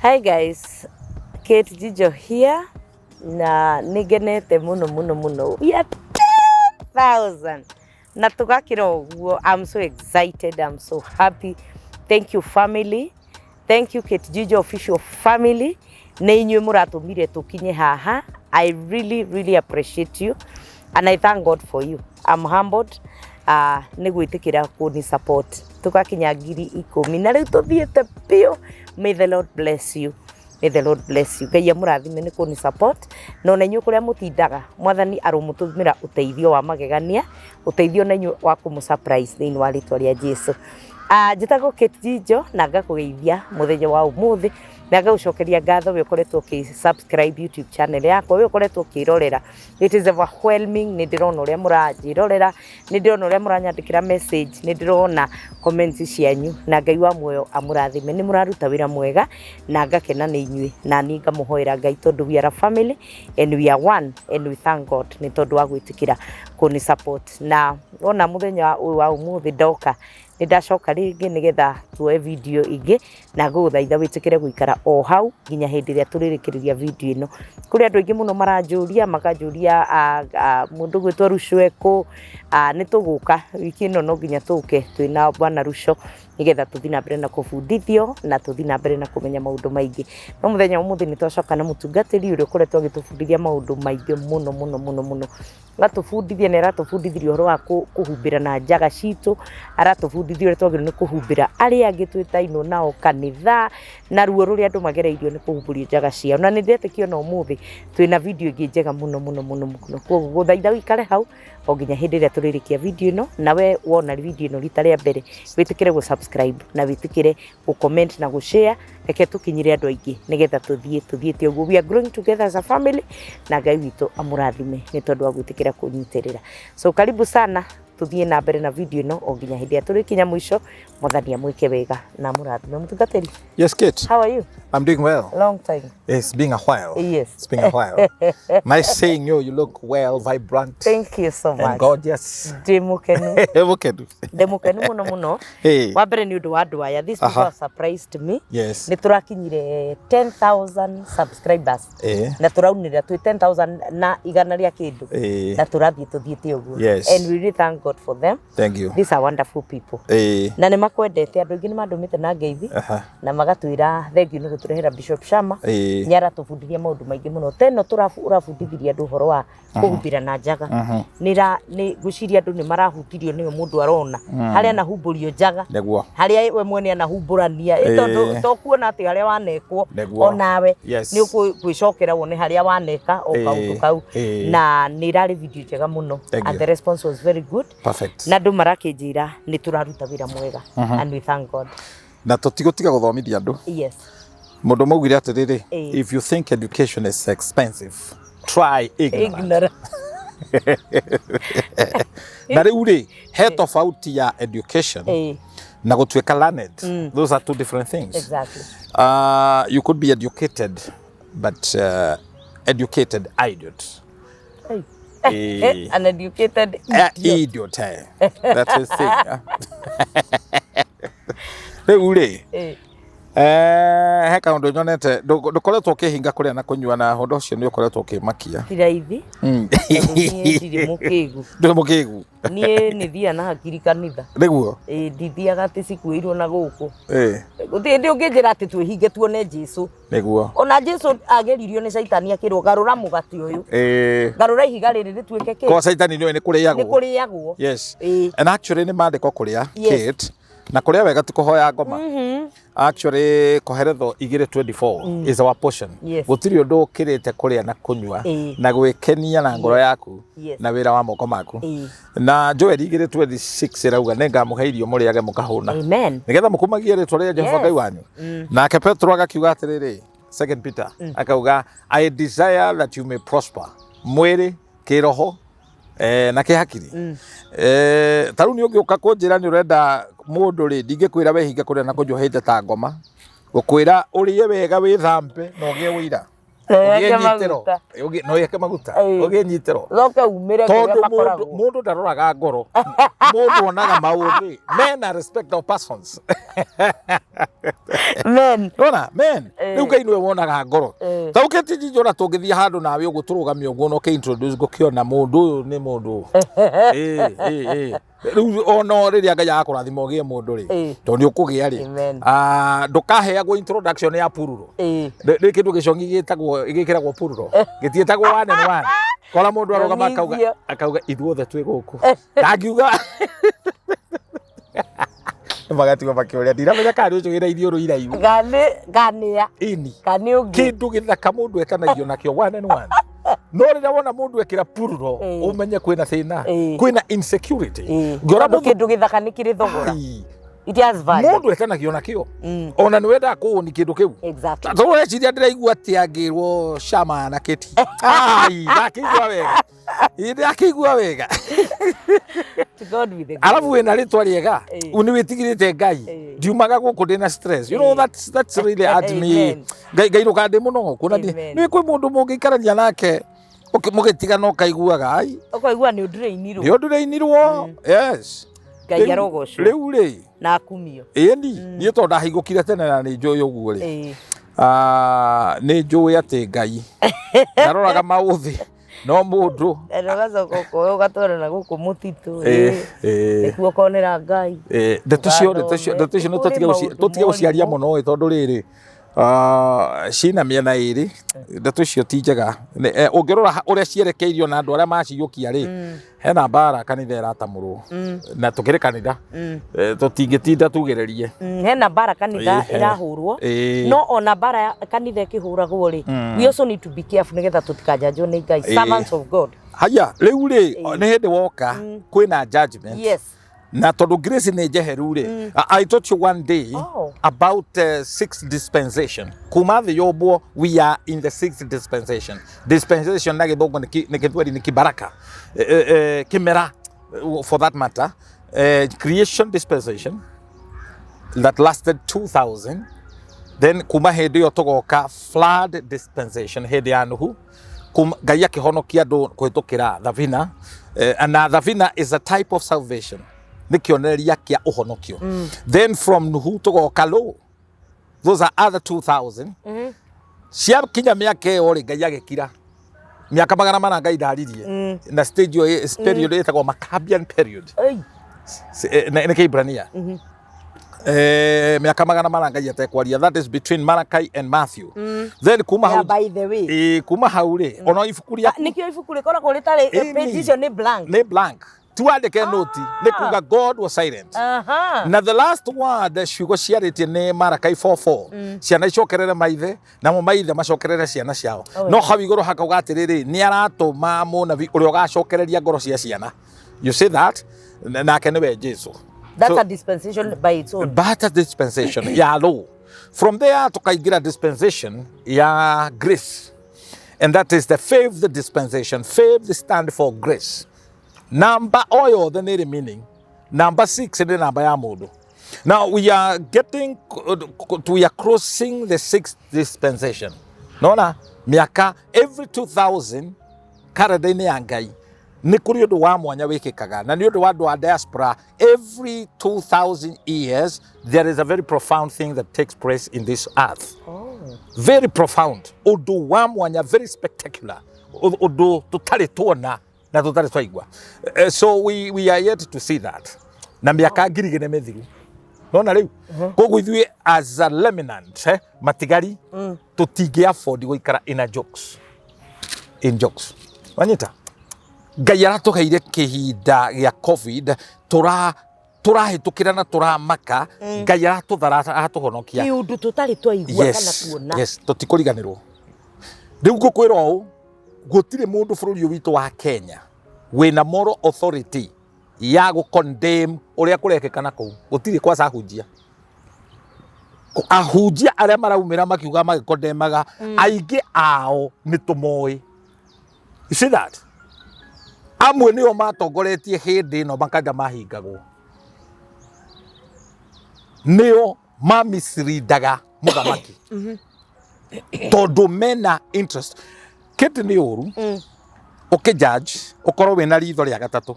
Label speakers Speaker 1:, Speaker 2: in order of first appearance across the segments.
Speaker 1: Hi guys, Kate Jijo here na nĩngenete mũno mũno mũno. We are 10,000 na tũgakĩra ũguo. I'm so excited, I'm so happy. Thank you family. Thank you Kate Jijo official family. Nĩ inyuĩ mũratũmire tũkinye haha. I really really appreciate you and I thank God for you. I'm humbled nĩ gwĩtĩkĩra kũni support tũgakinya 10,000 na rĩu tũthiĩte biũ. May the Lord bless you. May the Lord bless you. Ngai amũrathime nĩ kũni support na ona inyuĩ kũrĩa mũtindaga mwathani aromũtũmĩra ũteithio wa magegania, ũteithio na inyuĩ wa kũmũ surprise thĩinĩ wa rĩtwa rĩa Jesu. Njĩtagwo Kate Jijo na ngakũgeithia mũthenya wa ũmũthĩ na ngagũcokeria ngatho we ũkoretwo ũkĩ subscribe YouTube channel yakwa, we ũkoretwo ũkĩrorera. It is overwhelming, nĩ ndĩrona ũrĩa mũranjĩrorera, nĩ ndĩrona ũrĩa mũranyandĩkĩra message, nĩ ndĩrona comments cianyu na Ngai wa muoyo amũrathime. Nĩ mũraruta wĩra mwega na ngakena nĩ inyuĩ na niĩ ngamũhoera Ngai tondũ we are a family and we are one and we thank God nĩ tondũ wa gwĩtĩkĩra kũni support. Na wona mũthenya ũyũ wa ũmũthĩ ndoka nĩ ndacoka rĩngĩ nĩgetha tuoe video ingĩ na ngũgũthaitha wĩtĩkĩre gũikara o hau nginya hĩndĩ ĩrĩa tũrĩrĩkĩrĩria video ĩno. Kũrĩ andũ aingĩ mũno maranjũria makanjũria mũndũ gwĩtwo Ruco ekũ, nĩ tũgũka wiki ĩno no nginya tũke twĩna bwana Ruco nĩgetha tũthiĩ na mbere na kũbundithio na tũthiĩ na mbere na kũmenya maũndũ maingĩ. No mũthenya wa ũmũthĩ nĩ twacoka na mũtungatĩri ũrĩa ũkoretwo agĩtũbundithia maũndũ maingĩ mũno mũno mũno mũno. Agatũbundithia nĩ aratũbundithirie ũhoro wa kũhumbĩra na njaga citũ, aratũbundithia ũrĩa twagĩrĩirwo nĩ kũhumbĩra arĩa angĩ twĩtainwo nao kanitha, na ruo rũrĩa andũ magereirio nĩ kũhumbũrio njaga ciao. Na nĩ ndĩretĩkia ona ũmũthĩ twĩna video ĩngĩ njega mũno mũno mũno mũno. Koguo ngũthaitha ũikare hau o nginya hĩndĩ ĩrĩa tũrĩrĩkia video ĩno, na we wona video ĩno rita rĩa mbere wĩtĩkĩre gũ subscribe na wĩtĩkĩre gũ comment na gũ share, reke tũkinyĩre andũ aingĩ nĩgetha tũthiĩ tũthiĩte ũguo. We are growing together as a family na Ngai witũ amũrathime nĩ tondũ wa gwĩtĩkĩra kũnyitĩrĩra. So karibu sana, tũthiĩ na mbere na video ĩno o nginya hĩndĩ ĩrĩa tũrĩkinya mũico. Mwathani amwĩke wega na amũrathime. Mũtungatĩri.
Speaker 2: Yes, Kate.
Speaker 1: How are you?
Speaker 2: I'm doing well.
Speaker 1: Long time.
Speaker 2: It's been a while.
Speaker 1: Yes.
Speaker 2: It's been a while. Nice seeing you. You look well, vibrant.
Speaker 1: Thank you so much.
Speaker 2: And gorgeous.
Speaker 1: Ndĩ mũkenu.
Speaker 2: Mũkenu.
Speaker 1: Ndĩ mũkenu mũno mũno.
Speaker 2: Hey.
Speaker 1: Wa mbere nĩ ũndũ wa andũ aya. These people have surprised me.
Speaker 2: Yes.
Speaker 1: Nĩ tũrakinyire 10,000 subscribers. Na tũraunĩrĩra twĩ 10,000 na igana rĩa kĩndũ. Na tũrathiĩ tũthiĩte ũguo.
Speaker 2: Yes.
Speaker 1: And we really thank God for them.
Speaker 2: Thank you.
Speaker 1: These are wonderful people. Na nĩ makwendete andũ aingĩ nĩ mandũmĩte na ngeithi na magatwĩra thank you nĩ gũtũrehera Bishop Shama. Nĩ aratũbundithia maũndũ maingĩ mũno. Ta ĩno ũrabundithirie andũ ũhoro wa kũhumbĩra na njaga. Nĩ ngwĩciria andũ nĩ marahutirio nĩyo mũndũ arona harĩa anahumbũrio njaga.
Speaker 2: Nĩguo.
Speaker 1: Harĩa we mwene anahumbũrania. Tondũ to kuona atĩ harĩa wanekwo onawe nĩ ũgwĩcokera wone harĩa waneka o kaũndũ kau. Na nĩ ĩrarĩ video njega mũno. And the response was very good.
Speaker 2: Perfect.
Speaker 1: Na andũ marakĩnjĩra nĩ tũraruta wĩra mwega. And we thank God.
Speaker 2: Na tũtigũtiga gũthomithia andũ.
Speaker 1: Yes.
Speaker 2: Mũndũ maugire atĩrĩrĩ, if you think education is expensive, try ignorance.
Speaker 1: Ignorance.
Speaker 2: Na rĩu rĩ, he tofauti ya education na gũtuĩka learned. Those are two different things.
Speaker 1: Exactly.
Speaker 2: You could be educated, but educated idiot.
Speaker 1: Hey. An educated idiot.
Speaker 2: Idiot. That's his thing. Rĩu rĩ, he kaũndũ nyonete ndũkoretwo ũkĩhinga kũrĩa na kũnyua na ũndũ ũcio nĩ ũkoretwo ũkĩmakia.
Speaker 1: Ti raithi. Tondũ niĩ ndirĩ mũkĩgu.
Speaker 2: Ndũrĩ mũkĩgu.
Speaker 1: Niĩ nĩ thiaga na hakiri kanitha.
Speaker 2: Nĩguo?
Speaker 1: Ndithiaga atĩ cikuĩirwo na gũkũ. Gũtirĩ hĩndĩ ũngĩnjĩra atĩ twĩhinge tuone Jesu.
Speaker 2: Nĩguo.
Speaker 1: Ona Jesu ageririo nĩ Caitani akĩrwo garũra mũgate ũyũ. Garũra ihiga rĩrĩ rĩtuĩke kĩ?
Speaker 2: Kwa Caitani nĩoĩ nĩ kũrĩagwo.
Speaker 1: Nĩ kũrĩagwo.
Speaker 2: Yes. And actually nĩ maandĩko kũrĩa,
Speaker 1: Yes.
Speaker 2: Kate, na kũrĩa wega ti kũhoya ngoma. Actually Koheretho 2:24 is our portion.
Speaker 1: Yes.
Speaker 2: Gũtirĩ ũndũ ũkĩrĩte kũrĩa na kũnyua na gwĩkenia na ngoro yaku na wĩra wa moko maku. Na Joel 2:26 ĩrauga nĩ ngamũhe irio mũrĩage mũkahũna.
Speaker 1: Amen.
Speaker 2: Nĩgetha mũkumagie rĩtwa rĩa Jehova Ngai wanyu. Nake Petro agakiuga atĩrĩrĩ, Second Peter akauga I desire that you may prosper mwĩrĩ, kĩroho na kĩhakiri. Ta rĩu nĩ ũngĩũka kũnjĩra nĩ ũrenda mũndũ rĩ, ndingĩkwĩra wehinge kũrĩa na kũnyua hĩnje ta ngoma, ngũkwĩra ũrĩe wega wĩthambe na ũgĩe ũira.
Speaker 1: Wĩhake
Speaker 2: Ũgĩe nyitĩro.
Speaker 1: maguta.
Speaker 2: No wĩhake maguta. Ũgĩe nyitĩro.
Speaker 1: Coke umĩre kũrĩa
Speaker 2: Tondũ mũndũ
Speaker 1: makoragwo.
Speaker 2: Mũndũ ndaroraga ngoro, mũndũ onaga maũthĩ. Men are respect of persons.
Speaker 1: Men.
Speaker 2: Ona men, rĩu Ngai nĩwe wonaga ngoro. Ta ũkĩti njora tũngĩthiĩ handũ nawe ũguo tũrũgame ũguo na ũkĩ-introduce ngũkĩona mũndũ ũyũ nĩ mũndũ. Ĩ, ĩ, ĩ. Rĩu ona rĩrĩa Ngai agakũrathima ũgĩe mũndũ rĩ, tondũ nĩ ũkũgĩa rĩ,
Speaker 1: Amen.
Speaker 2: Ndũkaheagwo introduction ya pururo. Nĩ kĩndũ gĩcongi gĩtagwo gĩkĩragwo pururo, gĩtiĩtagwo one and one. Kora mũndũ arũgama akauga
Speaker 1: Rũng'ithio.
Speaker 2: Akauga ithuothe twĩ gũkũ, ndangiuga magatigwo makĩũria, ndiramenya kana nĩ ũcio wĩna ithiũrũ iraihu.
Speaker 1: Kana kanĩa.
Speaker 2: Ini.
Speaker 1: Kana ũngĩ.
Speaker 2: Kĩndũ gĩthaka mũndũ etanagio nakĩo one and one, no rĩrĩa wona mũndũ ekĩra pururo, ũmenye kwĩna thĩna, kwĩna insecurity. Ngĩona
Speaker 1: Tondũ
Speaker 2: mũndũ
Speaker 1: kĩndũ gĩthaka nĩ kĩrĩ thogora.
Speaker 2: Ai,
Speaker 1: It has value.
Speaker 2: Mũndũ etanagio nakĩo, ona nĩ wendaga kũũni kĩndũ kĩu. Tondũ ũreciria ndĩraigua atĩ angĩrwo cama na kĩti, ai, ndakĩigua wega. Ĩ, ndakĩigua wega.
Speaker 1: To God be the glory.
Speaker 2: Arabu wĩna rĩtwa rĩega, nĩ wĩtigĩrĩte Ngai, ndiumaga gũkũ ndĩna stress, that's really add me.
Speaker 1: Amen.
Speaker 2: Ngai, Ngai ndũkandĩ mũno kuona
Speaker 1: Amen.
Speaker 2: nĩ kwĩ mũndũ mũngĩikarania nake mũgĩtigana ũkaiguaga ai,
Speaker 1: Ũkaigua nĩ ũndĩrĩinirwo.
Speaker 2: Nĩ ũndĩrĩinirwo, yes.
Speaker 1: Ngai arogocwo.
Speaker 2: Rĩu rĩ,
Speaker 1: Na akumio.
Speaker 2: Ĩni niĩ tondũ ndahingũkire tene na nĩ njũĩ ũguo rĩ, nĩ njũĩ atĩ Ngai ndaroraga maũthĩ no mũndũ.
Speaker 1: Na ũgacoka ũkoya ũgatwara na gũkũ mũtitũ. Nĩkuo ũkonera Ngai.
Speaker 2: Ndeto cio, ndeto cio, ndeto icio nĩ
Speaker 1: Kũrĩ maũndũ
Speaker 2: tũtige gũciaria
Speaker 1: morimũ.
Speaker 2: Mũno ĩ, tondũ rĩrĩ, cina mĩena ĩrĩ. Ndeto icio ti njega. Ũngĩrora ũrĩa cierekeirio na andũ arĩa maciyũkia rĩ, hena mbara kanitha ĩratamũrwo na tũkĩrĩ kanitha, tũtingĩtinda tugĩrĩrie.
Speaker 1: Hena mbara kanitha ĩrahũrwo, no ona mbara ya kanitha ĩkĩhũragwo rĩ, we also need to be careful nĩgetha tũtikanjanjwo nĩ Ngai, servants of God.
Speaker 2: Haya, rĩu rĩ, nĩ hĩndĩ woka kwĩna judgment. Na tondũ grace nĩ njeheru rĩ, I taught you one day about sixth dispensation. Kuma thĩ yombwo, we are in the sixth dispensation. Dispensation na gĩthũngũ nĩ gĩthweri nĩ kibaraka, kĩmera, for that matter. Creation dispensation that lasted 2000, then kuma hĩndĩ ĩyo tũgoka flood dispensation, hĩndĩ ya Nuhu. Ngai akĩhonokia andũ kũhĩtũkĩra thabina, na thabina is a type of salvation, nĩ kĩonereria kĩa ũhonokio. Then from Nuhu tũgoka law, those are other 2000. Ciakinya mĩaka ĩyo rĩ, Ngai agĩkira mĩaka 400, Ngai ndaririe na stage ĩyo period ĩtagwo Maccabean period.
Speaker 1: Ei.
Speaker 2: Nĩ Kĩibrania. Mĩaka 400 Ngai atekwaria, that is between Malachi and Matthew. Then kuma
Speaker 1: Yeah,
Speaker 2: hau
Speaker 1: by the way.
Speaker 2: Kuma hau rĩ, ona ibuku rĩa
Speaker 1: Nĩkĩo ibuku rĩkoragwo rĩtarĩ
Speaker 2: Ĩni.
Speaker 1: page icio nĩ blank.
Speaker 2: Nĩ blank, tuandĩke noti nĩ kuga God was silent. Na the last word, ciugo ciarĩtie nĩ Malachi 4:4, ciana icokerere maithe namo maithe macokerere ciana ciao. No hau igũrũ hakauga atĩrĩrĩ, nĩ aratũma mũnabi ũrĩa ũgacokereria ngoro cia ciana. You see that? Nake nĩwe Jesu.
Speaker 1: That's
Speaker 2: So,
Speaker 1: a dispensation by its own.
Speaker 2: But a dispensation ya law. From there tukaingira dispensation ya grace, and that is the fifth dispensation. Fifth stand for grace. Namba o yothe nĩ ĩrĩ meaning. Number 6 nĩ namba ya mũndũ. Now we are crossing the sixth dispensation. Nona mĩaka every 2000 karenda-inĩ ya Ngai nĩ kũrĩ ũndũ wa mwanya wĩkĩkaga, na nĩ ũndũ wa andũ a diaspora, every 2000 years there is a very profound thing that takes place in this earth. Very profound, ũndũ wa mwanya, very spectacular, ũndũ tũtarĩ tuona na tũtarĩ twaigua. So we are yet to see that na mĩaka 4,000 mĩthiru. Nona rĩu koguo ithuĩ as a remnant, matigari, tũtingĩ afford gũikara in a jokes, in jokes. Wanyita, Ngai aratũheire kĩhinda gĩa COVID, tũrahĩtũkĩra na tũramaka. Ngai aratũthara, aratũhonokia.
Speaker 1: Kĩũndũ tũtarĩ twaigua kana kuona.
Speaker 2: Yes, tũtikũriganĩrwo. Rĩu ngũkwĩra ũũ, gũtirĩ mũndũ bũrũri ũyũ witũ wa Kenya wĩna moral authority ya gũ condemn ũrĩa kũrekĩka na kũu. Gũtirĩ kwaca ahunjia. Ahunjia arĩa maraumĩra makiuga magĩkondemaga, aingĩ ao nĩ tũmoĩ. You see that? Amwe nĩo matongoretie hĩndĩ ĩno makanitha mahingagwo, nĩo mamisrindaga mũthamaki. Tondũ mena interest. Kĩndĩ nĩ ũru ũkĩ judge ũkorwo wĩna ritho rĩa gatatũ,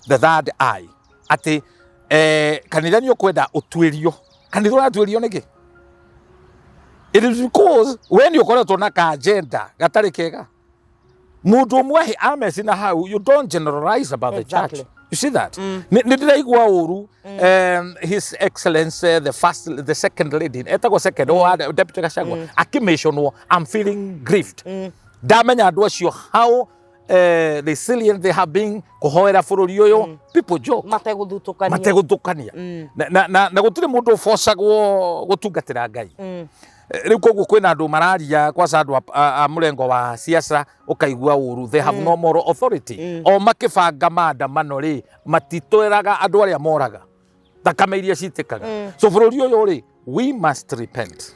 Speaker 2: the third eye, atĩ kanitha nĩ ũkwenda ũtuĩrio. Kanitha ũratuĩrio nĩkĩ? It is because we nĩ ũkoretwo na ka agenda gatarĩ kega. Mũndũ ũmwe amecina hau, you don't generalize about the church. You see that? Nĩ ndĩraigua ũru His Excellency the first, the second lady, etagwo second mm. Deputy Gachagua akĩmentionwo. I'm feeling grieved. Ndamenya andũ acio, how resilient they have been kũhoera bũrũri ũyũ. People joke.
Speaker 1: Mategũthutũkania.
Speaker 2: Mategũthutũkania. Na gũtirĩ mũndũ ũbocagwo gũtungatĩra Ngai. Rĩu koguo kwĩna andũ mararia, kwanza andũ a mũrengo wa siasa, ũkaigua ũru. They have no moral authority. O makĩbanga maandamano rĩ, matitwĩraga andũ arĩa moraga, thakame iria citĩkaga. So bũrũri ũyũ rĩ, we must repent,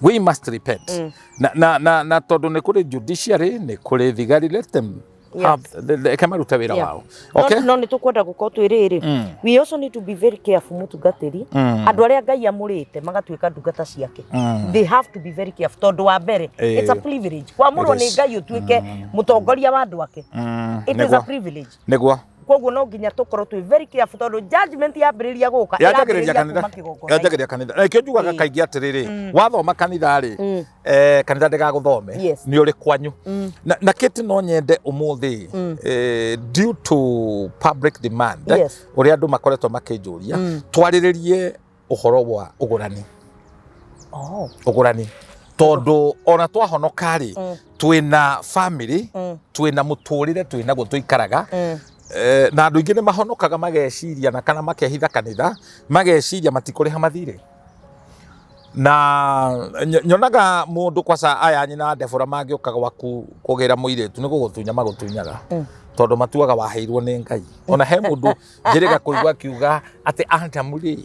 Speaker 2: we must repent. Na tondũ nĩ kũrĩ judiciary, nĩ kũrĩ thigari, let them have reke marute wĩra wao. Okay.
Speaker 1: No nĩ tũkwenda gũkorwo twĩ rĩrĩ, we also need to be very careful, mũtungatĩri. Andũ arĩa Ngai amũrĩte magatuĩka ndungata ciake, they have to be very careful, tondũ wa mbere, it's a privilege kwamũrwo
Speaker 2: It
Speaker 1: nĩ
Speaker 2: is.
Speaker 1: Ngai ũtuĩke mũtongoria wa andũ ake. It is a privilege. Koguo no nginya tũkorwo twĩ very careful, tondũ judgment yambĩrĩria gũka,
Speaker 2: Yanjagĩrĩria
Speaker 1: ĩrambĩrĩria
Speaker 2: kanitha.
Speaker 1: kuma kĩgongona.
Speaker 2: Yanjagĩrĩria kanitha. Na ikĩo njugaga kaingĩ atĩrĩrĩ, wathoma kanitha rĩ, kanitha ndĩgagũthome. Nĩ ũrĩ kwanyu. Na kĩti no nyende ũmũthĩ, due to public demand, ũrĩa andũ makoretwo makĩnjũria, twarĩrĩrie ũhoro wa ũgũrani. Ũgũrani, tondũ ona twahonoka rĩ, twĩna family, twĩna mũtũrĩre, twĩnaguo tũikaraga. Na andũ aingĩ nĩ mahonokaga mageciria na kana makehitha kanitha, mageciria matikũrĩha mathirĩ. Na nyonaga mũndũ kwaca aya nyina Debora mangĩũka gwaku kũgĩra mũirĩtu, nĩ gũgũtunya magũtunyaga, tondũ matuaga waheirwo nĩ Ngai. Ona he mũndũ njĩrĩga kũigua akiuga atĩ Adamu rĩ,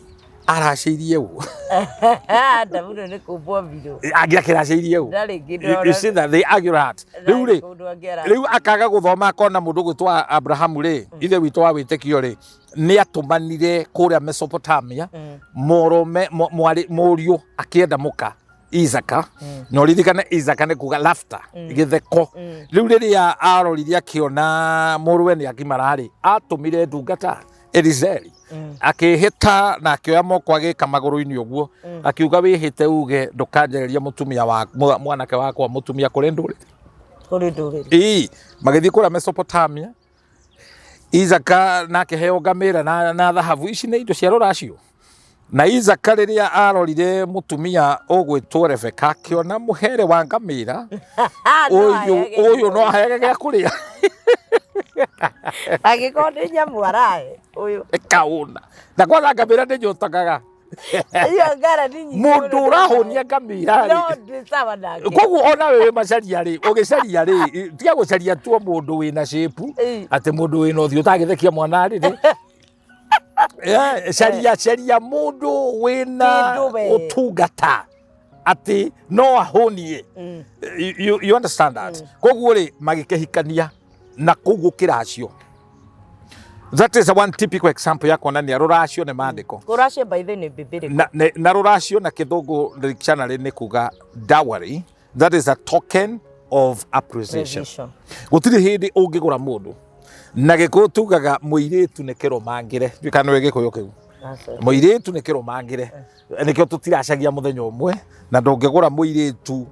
Speaker 2: aracĩirie ũ?
Speaker 1: Adamu nĩ kũmbwo mbirũ.
Speaker 2: Angĩakĩracĩirie ũ?
Speaker 1: Ndarĩ kĩndũ.
Speaker 2: You see that they argue that. Rĩu rĩ,
Speaker 1: Kũndũ angĩara.
Speaker 2: Rĩu akaga gũthoma, akona mũndũ gwĩtwo Abrahamu rĩ, ithe witũ wa wĩtĩkio rĩ, nĩ atũmanire kũrĩa Mesopotamia mũrũme mwarĩ mũriũ akĩenda mũka Isaka. Na ũririkane Isaka nĩ kuga laughter, gĩtheko. Rĩu rĩrĩa arorire akĩona mũrũwe nĩ agimara rĩ, atũmire ndungata Elizeri akĩhĩta na akĩoya moko agĩka magũrũ-inĩ ũguo, akiuga, "Wĩhĩte uge ndũkanjereria mũtumia wa mwanake wakwa mũtumia kũrĩ ndũrĩrĩ."
Speaker 1: Kũrĩ ndũrĩrĩ.
Speaker 2: Ĩĩ, magĩthiĩ kũrĩa Mesopotamia. Isaka nake heo ngamĩra na thahabu. Ici nĩ indo cia rũracio. Na Isaka rĩrĩa arorire mũtumia ũgwĩtwo Rebeka, akĩona mũhere wa ngamĩra ũyũ, ũyũ no aheage gĩa kũrĩa.
Speaker 1: Angĩkorwo nĩ nyamũ arahe ũyũ.
Speaker 2: Ĩkaũna na kwanza ngamĩra nĩ nyũtagaga.
Speaker 1: Iyo ngara nĩ nyingĩ.
Speaker 2: Mũndũ ũrahũnia ngamĩra
Speaker 1: no
Speaker 2: rĩ,
Speaker 1: ndĩ sawa nake.
Speaker 2: Koguo ona wewe macaria rĩ, ũgĩcaria rĩ, tiga gũcaria tu o mũndũ wĩna shape, atĩ mũndũ wĩna ũthiũ ũtagĩthekia mwana rĩ. Caria, caria mũndũ wĩna
Speaker 1: Kĩndũ we.
Speaker 2: ũtungata atĩ no ahũnie. You understand that? Koguo rĩ, magĩkĩhikania na koguo kĩracio, that is a one typical example ya kuonania rũracio nĩ maandĩko.
Speaker 1: Kũracio by the nĩ biblical.
Speaker 2: Na rũracio na kĩthũngũ dictionary nĩ kuga dowry, that is a token of appreciation.
Speaker 1: Precision.
Speaker 2: Gũtirĩ hĩndĩ ũngĩgũra mũndũ. Na gĩkũyũ tugaga mũirĩtu nĩ kĩrũmangĩre. Ndiũĩ kana nĩ gĩkũyũ kĩu.
Speaker 1: Aca.
Speaker 2: Mũirĩtu nĩ kĩrũmangĩre, nĩkĩo tũtiracagia mũthenya ũmwe. Na ndũngĩgũra mũirĩtu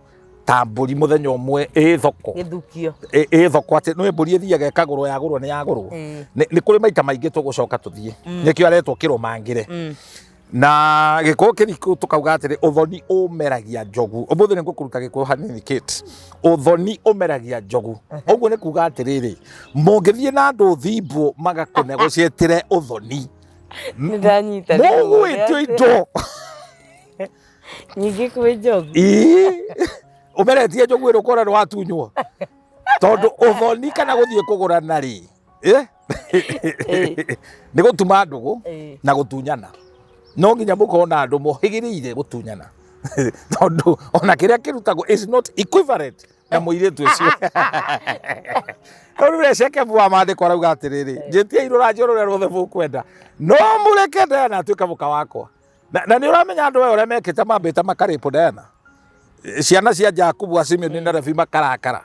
Speaker 2: ta mbũri mũthenya ũmwe ĩ thoko.
Speaker 1: Gĩthukio.
Speaker 2: Ĩ thoko, atĩ nĩ mbũri ĩthiaga ĩkagũrwo, yagũrwo nĩ yagũrwo. Nĩ kũrĩ maita maingĩ tũgũcoka tũthiĩ, nĩkĩo aretwo kĩrũmangĩre. Na gĩkũyũ kĩriku tũkauga atĩrĩ, ũthoni ũmeragia njogu. Ũmũthĩ nĩ ngũkũruta gĩkũyũ hanini, Kate. Ũthoni ũmeragia njogu, ũguo nĩ kuga atĩrĩrĩ, mũngĩthiĩ na andũ thimbũ magakũnegotiatĩre ũthoni,
Speaker 1: Nĩ ndanyita.
Speaker 2: Mũgwĩtio indo.
Speaker 1: Nyingĩ kwĩ njogu.
Speaker 2: Ĩĩ, ũmeretie njogu ĩrĩ ũkona nĩ watunywo, tondũ ũthoni kana gũthiĩ kũgũrana rĩ, nĩ gũtuma ndũgũ na gũtunyana. No nginya mũkorwo na andũ mohĩgĩrĩire gũtunyana, tondũ ona kĩrĩa kĩrutagwo is not equivalent na mũirĩtu ũcio. Rĩu rĩ, Shekemu wa maandĩko arauga atĩrĩrĩ, njĩtiai rũranjio rũrĩa ruothe mũkwenda, no mũreke Diana atuĩke mũka wakwa. Na nĩ ũramenya andũ aya ũrĩa mekĩte, mambĩte makarĩpũ Diana. Ciana cia Jakubu a Simeoni na Levi makarakara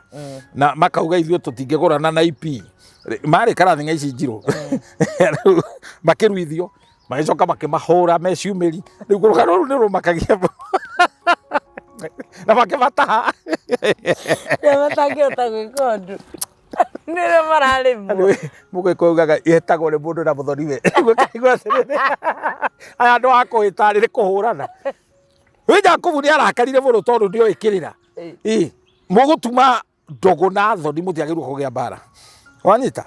Speaker 2: na makauga ithuĩ tũtingĩgũrana na IP. Marĩ karathing'a ici njirũ. Rĩu makĩruithio, magĩcoka makĩmahũra me ciumĩri. Rĩu rũgano rũu nĩ rũmakagia mũno. Na makĩmataha.
Speaker 1: Rĩrĩa matangĩhota gwĩka ũndũ nĩrĩo mararĩmwo.
Speaker 2: Mũgĩkũyũ ugaga ĩtagwo nĩ mũndũ na mũthoni-we. Rĩu ũkaigua atĩrĩrĩ, aya andũ a kũhĩta rĩ nĩ kũhũrana. Wĩ Jakubu nĩ arakarire mũno tondũ nĩoĩ kĩrĩra. Ĩ, mũgũtuma ndũgũ na thoni mũtiagĩrĩirwo kũgĩa mbara. Wanyita?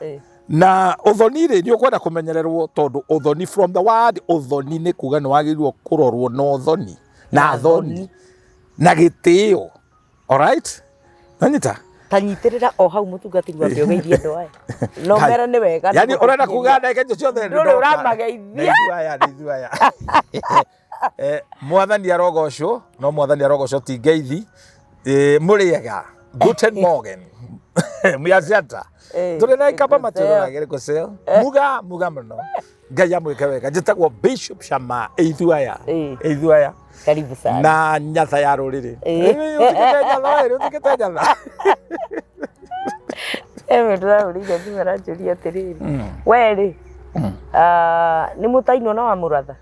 Speaker 2: Na ũthoni rĩ nĩ ũkwenda kũmenyererwo tondũ ũthoni, from the word ũthoni, nĩ kuga nĩ wagĩrĩirwo kũrorwo na ũthoni na thoni na gĩtĩo. Alright? Wanyita?
Speaker 1: Ta nyitĩrĩra o hau, mũtungatĩri, wambe ũgeithie andũ aya no mere nĩ wega.
Speaker 2: Yani ũrenda kuga ndagĩka icio ciothe
Speaker 1: ndũrĩ ũramageithia?
Speaker 2: Nĩ ithuĩ aya, nĩ ithuĩ aya. Mwathani arogocwo, no Mwathani arogocwo ti ngeithi. Mũrĩega, guten Morgen, miaciata tũrĩ na ikamba matũroragĩre kũceo muga muga mũno. Ngai amwĩke wega. Njĩtagwo Bishop Shama ithuĩ aya. Ithuĩ aya.
Speaker 1: Karibu sana.
Speaker 2: Na nyatha ya rũrĩrĩ. Ũtigĩte nyatha ĩ, ũtigĩte nyatha.
Speaker 1: Ewe ndĩrahũrĩire thimũ aranjũria atĩrĩrĩ, we rĩ, nĩ mũtainwo na wa mũratha?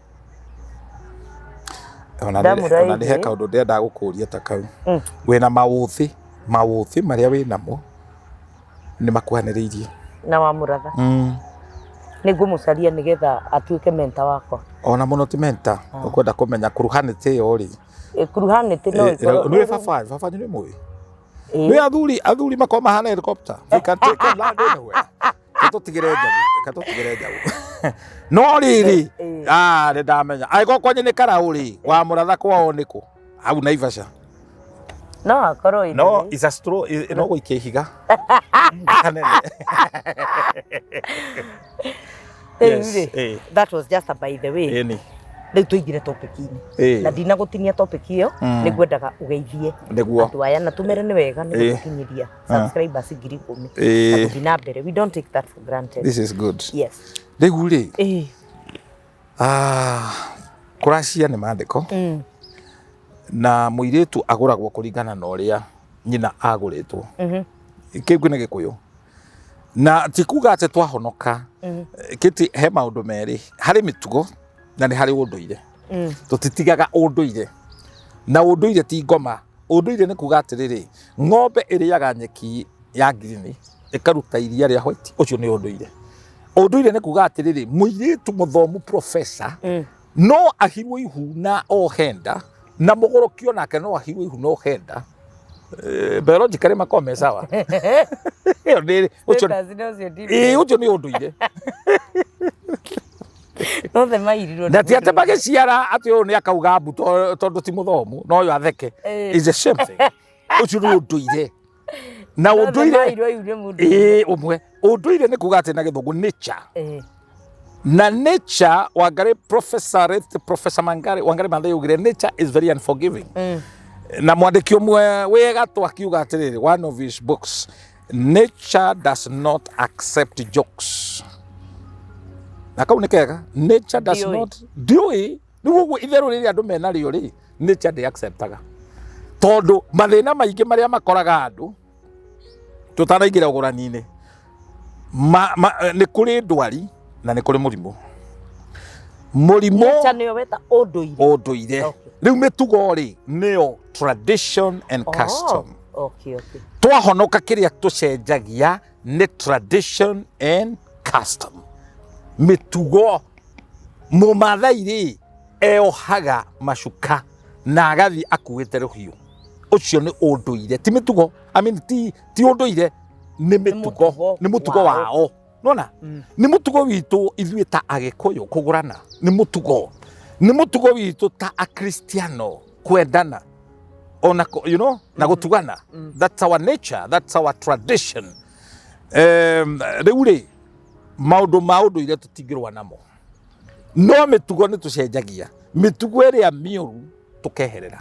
Speaker 2: Ona
Speaker 1: Ndamũra
Speaker 2: ona nĩ he
Speaker 1: ĩngĩ.
Speaker 2: kaũndũ ndĩrendaga gũkũria ta kau. Wĩna maũthĩ, maũthĩ marĩa wĩ namo nĩ makuhanĩrĩirie.
Speaker 1: Na wa mũratha nĩ ngũmũcaria nĩgetha atuĩke mentor wakwa.
Speaker 2: Ona mũno ti mentor, ũkwenda kũmenya kuruhanĩtĩ ĩyo rĩ.
Speaker 1: Kuruhanĩtĩ no ĩkorwo
Speaker 2: Nĩ baba, baba nĩ mũĩ. Nĩ athuri, athuri makorwo mahana helicopter. They can take and land anywhere. Tũtigĩre njagu, reke tũtigĩre njagu. No rĩrĩ, ah, nĩ ndamenya. Angĩkorwo kwanyu nĩ karaũ rĩ, wa mũratha kwao nĩ kũ? Hau Naivasha.
Speaker 1: No akorwo ĩ
Speaker 2: No is a straw, no gũikia ihiga. Kanene.
Speaker 1: Rĩu
Speaker 2: Yes,
Speaker 1: rĩ, that was just a by the way.
Speaker 2: Ĩni.
Speaker 1: Rĩu tũingĩre topic-inĩ. Na ndinagũtinia topic ĩyo, nĩ ngwendaga ũgeithie andũ aya na tũmere nĩ wega nĩ gũtũkinyĩria subscribers 10,000 na gũthiĩ na mbere. We don't take that for granted.
Speaker 2: This is good.
Speaker 1: Yes.
Speaker 2: Rĩu rĩ, kũracia nĩ maandĩko na mũirĩtu agũragwo kũringana na ũrĩa nyina agũrĩtwo. Kĩu nĩ Gĩkũyũ. Na ti kuga atĩ twahonoka. Kĩti he maũndũ merĩ, harĩ mĩtugo na nĩ harĩ ũndũire. Tũtitigaga ũndũire. Na ũndũire ti ngoma. Ũndũire nĩ kuga atĩrĩrĩ, ng'ombe ĩrĩaga nyeki ya ngirini ĩkaruta iria rĩa white, ũcio nĩ ũndũire. Ũndũire nĩ kuga atĩrĩrĩ, mũirĩtu mũthomu professor no ahirwo ihu na ohe nda, na mũgũrũki onake no ahirwo ihu na ohe nda. Biologically makorwo me sawa. Ĩyo nĩ ũcio
Speaker 1: Status nĩ ũcio
Speaker 2: ĩĩ, ũcio nĩ ũndũire.
Speaker 1: Othe mairirwo.
Speaker 2: Na ti atĩ magĩciara atĩ ũyũ nĩ akauga mbu tondũ ti mũthomu no ũyũ atheke. Is the same thing. Ũcio nĩ ũndũire. Na ũndũire
Speaker 1: mairwo ihu nĩ mũndũ.
Speaker 2: Ĩĩ, ũmwe ũndũire nĩ kuga atĩ na Gĩthũngũ nature. Na nature, Wangari, Professor, late Professor Mangari, Wangari Maathai augire nature is very unforgiving. Na mwandĩki ũmwe wĩ gatũ akiuga atĩrĩrĩ, one of his books, "Nature does not accept jokes." Na kau nĩ kega. Nature does
Speaker 1: Ndiũĩ.
Speaker 2: not, ndiũĩ rĩu ũguo itherũ rĩrĩa andũ menarĩo rĩ, nature ndĩ acceptaga, tondũ mathĩna maingĩ marĩa makoraga andũ tũtanaingĩra ũgũrani-inĩ nĩ kũrĩ ndwari na nĩ kũrĩ mũrimũ. Mũrimũ
Speaker 1: Nature nĩyo weta ũndũire.
Speaker 2: Ũndũire. Rĩu mĩtugo rĩ, nĩyo tradition and custom.
Speaker 1: Oh, okay.
Speaker 2: Twahonoka, kĩrĩa tũcenjagia nĩ tradition and custom, mĩtugo. Mũmathai rĩ, eohaga macuka na agathiĩ akuĩte rũhiũ. Ũcio nĩ ũndũire, ti mĩtugo. I mean, ti ũndũire, nĩ mĩtugo.
Speaker 1: Mũtugo
Speaker 2: nĩ mũtugo
Speaker 1: wao.
Speaker 2: Wao nona nĩ mũtugo witũ ithuĩ ta Agĩkũyũ kũgũrana, nĩ mũtugo witũ ta Akristiano kwendana ona na gũtugana. That's our nature, that's our tradition. Rĩu rĩ, maũndũ ma ũndũire tũtingĩrũa namo, no mĩtugo nĩ tũcenjagia. Mĩtugo ĩrĩa mĩũru tũkeherera.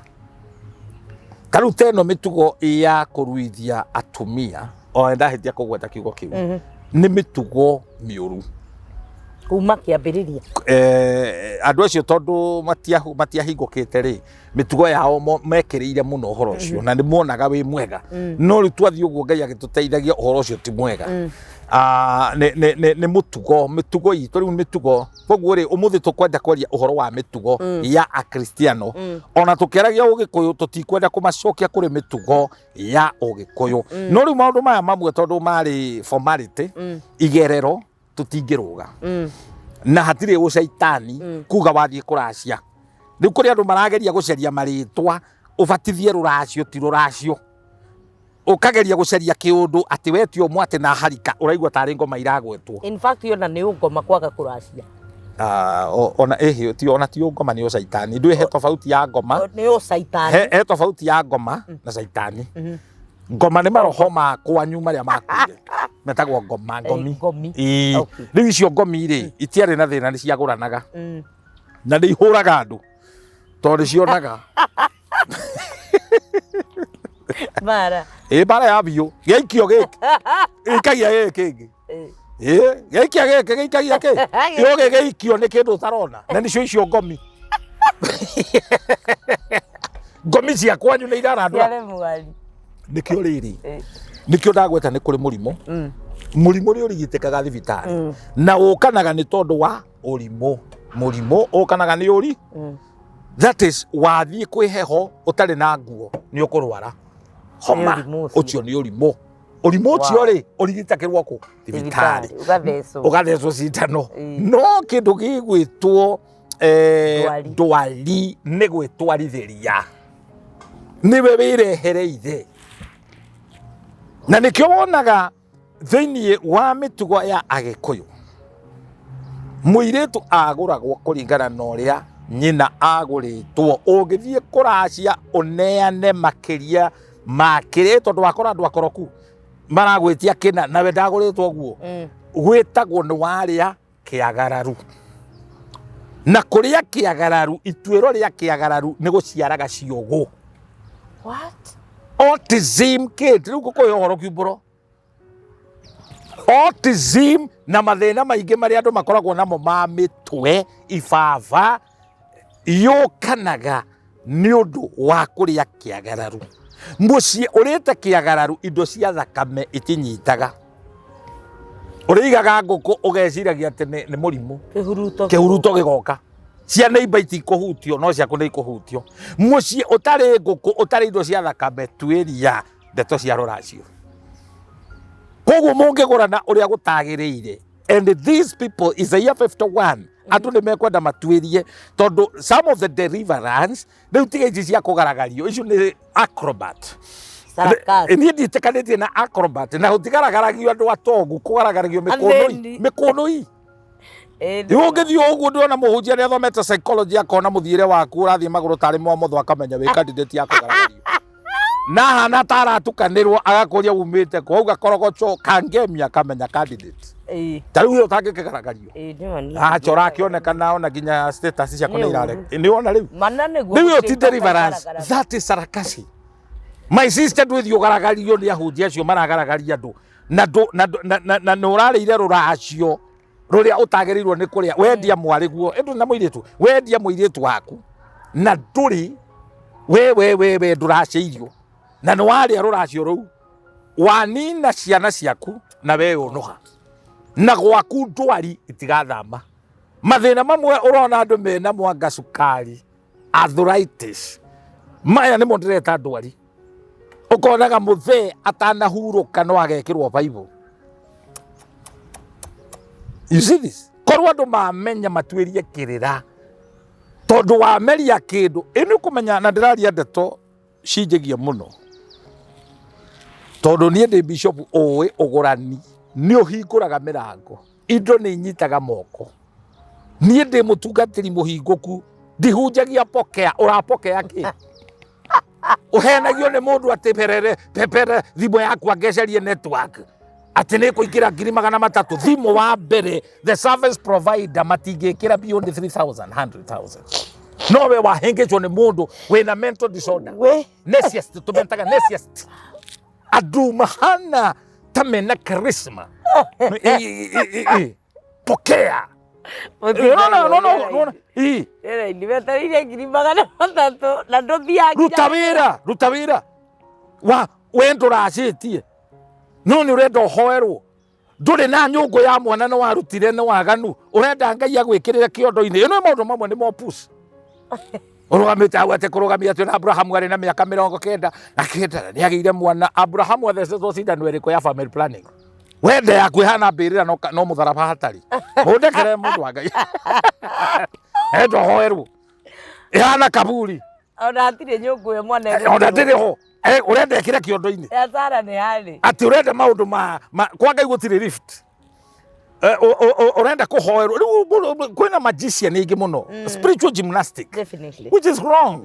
Speaker 2: Ta rĩu ta ĩno mĩtugo ya kũruithia atumia, o ndahĩtia kũgweta kiugo kĩu, nĩ mĩtugo mĩũru.
Speaker 1: Kuma kĩambĩrĩria.
Speaker 2: Andũ acio tondũ matiahingũkĩte rĩ, mĩtugo yao mekĩrĩire mũno ũhoro ũcio na nĩ monaga wĩ mwega. No rĩu twathiĩ ũguo Ngai agĩtũteithagia ũhoro ũcio ti mwega. Nĩ mũtugo, mĩtugo itũ rĩu mĩtugo. Koguo rĩ, ũmũthĩ tũkwenda kwaria ũhoro wa mĩtugo ya Akristiano. Ona tũkĩaragia Ũgĩkũyũ tũtikwenda kũmacokia kũrĩ mĩtugo ya Ũgĩkũyũ. No rĩu maũndũ maya mamwe tondũ marĩ formality, igerero tũtingĩrũga. Na hatirĩ ũcaitani kuga wathiĩ kũracia. Rĩu kũrĩ andũ marageria gũcaria marĩtwa ũbatithie rũracio ti rũracio. Ũkageria gũcaria kĩũndũ atĩ we ti ũmwe atĩ na harika ũraigua tarĩ ngoma iragwetwo.
Speaker 1: In fact ona nĩ ũngoma kwaga kũracia.
Speaker 2: Ona ĩhĩ ti ona ti ũngoma nĩ ũcaitani. Ndũĩ he tofauti ya ngoma.
Speaker 1: Nĩ ũcaitani.
Speaker 2: He tofauti ya ngoma na caitani. Ngoma nĩ maroho ma kwanyu marĩa makuire. Metagwo ngoma, ngomi.
Speaker 1: Ngomi.
Speaker 2: Ĩĩ. Rĩu icio ngomi rĩ, itiarĩ na thĩna nĩ ciagũranaga. Na nĩ ihũraga andũ tondũ nĩ cionaga.
Speaker 1: Mara.
Speaker 2: Ĩ mbara ya biũ. Gĩaikio gĩkĩ. Gĩikagia gĩkĩ kĩngĩ. Ĩ gĩaikia gĩkĩ gĩikagia kĩ. Ĩ ũgĩgĩikio nĩ kĩndũ ũtarona. Na nĩcio icio ngomi. Ngomi cia kwanyu nĩ irarandũra.
Speaker 1: Ciare mwari.
Speaker 2: Nĩkĩo rĩrĩ. Nĩkĩo ndagweta nĩ kũrĩ mũrimũ. Mũrimũ nĩ ũrigitĩkaga thibitarĩ. Na ũkanaga nĩ tondũ wa ũrimũ. Mũrimũ ũkanaga nĩ ũri. That is wathiĩ kwĩ heho ũtarĩ na nguo nĩ ũkũrwara homa. Ũcio nĩ ũrimũ. Ũrimũ ũcio rĩ ũrigitagĩrwo kũ? Thibitarĩ.
Speaker 1: Ũgathecwo.
Speaker 2: Ũgathecwo cindano. No kĩndũ gĩgwĩtwo ndwari nĩ gwĩtwarithĩria. Nĩwe wĩrehereire. Na nĩkĩo wonaga thĩinĩ wa mĩtugo ya Agĩkũyũ mũirĩtu agũragwo kũringana na ũrĩa nyina agũrĩtwo. Ũngĩthiĩ kũracia ũneane makĩria ma kĩrĩa, tondũ wakora andũ akoroku maragwĩtia kĩna nawe ndagũrĩtwo ũguo. Gwĩtagwo nĩ warĩa kĩagararu. Na kũrĩa kĩagararu, ituĩro rĩa kĩagararu nĩ gũciaraga ciũgũ.
Speaker 1: What?
Speaker 2: Autism kid, rĩu ngũkũhe ũhoro kiumbũro. Autism na mathĩna maingĩ marĩa andũ makoragwo namo ma mĩtwe, ibaba, yũkanaga nĩ ũndũ wa kũrĩa kĩagararu. Mũciĩ ũrĩte kĩagararu, indo cia thakame itinyitaga. Ũrĩigaga ngũkũ ũgeciragia atĩ nĩ mũrimũ.
Speaker 1: Kĩhuruto.
Speaker 2: Kĩhuruto gĩgoka. Cia neighbor itikũhutio, no ciaku nĩ ikũhutio. Mũciĩ ũtarĩ ngũkũ, ũtarĩ indo cia thakame, tuĩria ndeto cia rũracio. Koguo mũngĩgũrana ũrĩa gũtagĩrĩire. And these people, Isaiah 51, andũ nĩ mekwenda matuĩrie, tondũ some of the deliverance, rĩu tiga ici cia kũgaragario, icio nĩ acrobat. Niĩ ndiĩtĩkanĩtie na acrobat, na gũtigaragaragio andũ atongu, kũgaragaragio mĩkũnũi. Mĩkũnũi. Rĩu ũngĩthiĩ ũguo ndĩrona mũhunjia nĩ athomete psychology akona mũthiĩre waku ũrathiĩ magũrũ tarĩ mwamotho akamenya wĩ candidate ya kũgaragario. Na hana ta aratukanĩrwo agakũria umĩte kũ, auga korogocho kangemia akamenya candidate. Ta rĩu ũyũ ũtangĩkĩgaragario. Achora akĩonekana ona nginya status ciaku nĩ irare. Nĩ wona rĩu? Rĩu ĩyo ti deliverance. That is sarcasm. My sister ndwĩthiĩ ũgaragario nĩ ahunjia acio maragaragaria andũ. Na nĩ ũrarĩire rũracio rũrĩa ũtagĩrĩirwo nĩ kũrĩa. Wendia mwarĩ guo, ĩndũ na mũirĩtu, wendia mũirĩtu waku na ndũrĩ we we we we ndũracĩirio na nĩ warĩa rũracio rũu wanina ciana ciaku na we ũnũha na gwaku ndwari itigathama. Mathĩna mamwe ũrona andũ mena mwanga cukari, arthritis, maya nĩmo ndĩreta ndwari. Ũkonaga mũthee atanahurũka no agekĩrwo Bible. You see this? Korwo andũ mamenya matuĩrie kĩrĩra tondũ wameria kĩndũ ĩ nĩ ũkũmenya, na ndĩraria ndeto cinjĩgie mũno tondũ niĩ ndĩ bishop ũĩ ũgũrani nĩ ũhingũraga mĩrango, indo nĩ inyitaga moko. Niĩ ndĩ mũtungatĩri mũhingũku, ndihunjagia pokea. Ũrapokea kĩ? Ũhenagio nĩ mũndũ atĩ perere pepere thimũ yaku angĩcarie network atĩ nĩ kũingĩra 300,000. Thimũ wa mbere the service provider matingĩkĩra beyond 3,000, 100,000. No we wahĩngĩcwo nĩ mũndũ wĩna mental disorder. Narcissist, tũmetaga narcissist. Andũ mahana ta mena charisma. Pokea. No, no, no, no, no. Ii.
Speaker 1: Rĩera-inĩ wetereire 300,000 na ndũthiaga.
Speaker 2: Ruta wĩra, ruta wĩra wa we ndũracĩtie, no nĩ ũrenda ũhoerwo. Ndũrĩ na nyũngũ ya mwana, nĩ warutire nĩ waganu, ũrenda Ngai agwĩkĩrĩre kĩondo-inĩ. Ĩno maũndũ mamwe nĩ mopus ũrũgamĩte hau atĩ kũrũgamia atĩ na Abrahamu arĩ na mĩaka 99 nĩ agĩire mwana. Abrahamu athecetwo cindano ĩrĩkũ ya family planning? Wende yaku ĩhana mbĩrĩra, no mũtharaba hatarĩ. Mũndekere, mũndũ wa Ngai, enda ũhoerwo ĩhana kaburi.
Speaker 1: Ona hatirĩ nyũngũ ĩyo mwana.
Speaker 2: Ona ndĩrĩ ho. Ũrenda ĩkĩre kĩondo-inĩ?
Speaker 1: Ya Sara nĩ harĩ.
Speaker 2: Atĩ ũrenda maũndũ ma kwa Ngai gũtirĩ lift. Ũrenda kũhoerwo rĩu kwĩna magician aingĩ mũno, spiritual gymnastic, which is wrong.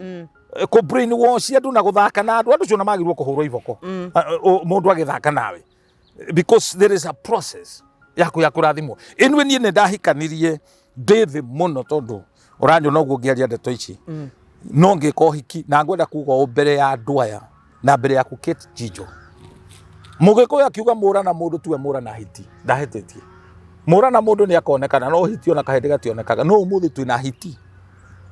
Speaker 2: Kũ brainwash andũ na gũthaka na andũ, andũ cio na magĩrĩirwo kũhũrwo iboko. Mũndũ agĩthaka nawe, because there is a process yaku ya kũrathimwo. Ĩnwe niĩ nĩ ndahikanirie ndĩ thĩ mũno, tondũ ũranyona ũguo ngĩaria ndeto ici, no ngĩka ũhiki na ngwenda kuga ũũ mbere ya andũ aya na mbere yaku, Kate Jijo. Mũgĩkũyũ akiuga mũra na mũndũ tiwe mũra na hiti. Ndahĩtĩtie. Mũra na mũndũ nĩ akonekana, no hiti ona kahĩndĩ gationekaga. No ũmũthĩ twĩna hiti,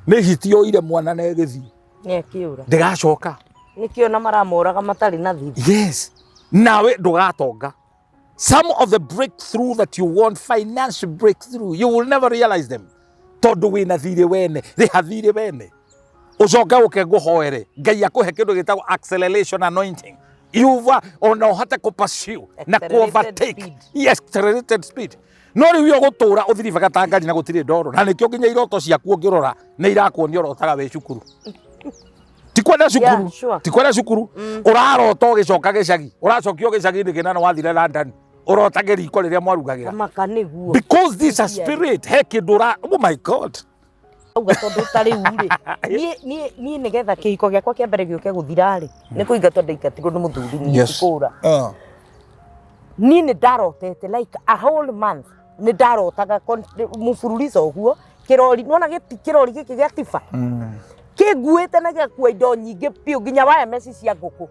Speaker 2: nĩ hiti yoire mwana na ĩgĩthiĩ.
Speaker 1: Nĩ akĩũra.
Speaker 2: Ndĩgacoka.
Speaker 1: Nĩkĩo na maramoraga matarĩ na thiri.
Speaker 2: Yes, nawe ndũgatonga. Some of the breakthrough that you want, financial breakthrough, you will never realize them, tondũ wĩna thirĩ wene. Rĩha thirĩ wene, ũcoke ũke ngũhoere Ngai akũhe kĩndũ gĩtagwo acceleration anointing, yuva ona ũhote kũ pursue na kũ
Speaker 1: Accelerated
Speaker 2: overtake
Speaker 1: speed.
Speaker 2: Yes, accelerated speed. No rĩu yo gũtũra ũthiribaga ta ngari na gũtirĩ ndoro, na nĩkĩo nginya iroto ciaku ũngĩrora nĩ irakuonia ũrotaga wĩ cukuru. Ti kwenda cukuru. Ti kwenda cukuru. Ũrarota ũgĩcoka gĩcagi, ũracokio gĩcagi-inĩ kĩna na wathire London, ũrota kĩriko rĩrĩa mwarugagĩra.
Speaker 1: Maka nĩguo.
Speaker 2: Because this a spirit, he kĩndũ ũra, oh my God.
Speaker 1: Auga tondũ ta rĩu rĩ, niĩ nĩgetha kĩhiko gĩakwa kĩa mbere gĩũke gũthira rĩ, nĩ kũingatwo ndaingatirwo nĩ mũthuri, niĩ ti kũra. Niĩ nĩ ndarotete like a whole month, nĩ ndarotaga mũbururico ũguo kĩrori, nĩwona kĩrori gĩkĩ gĩa tiba kĩnguĩte na gĩgakua indo nyingĩ biũ, nginya waya meci cia ngũkũ,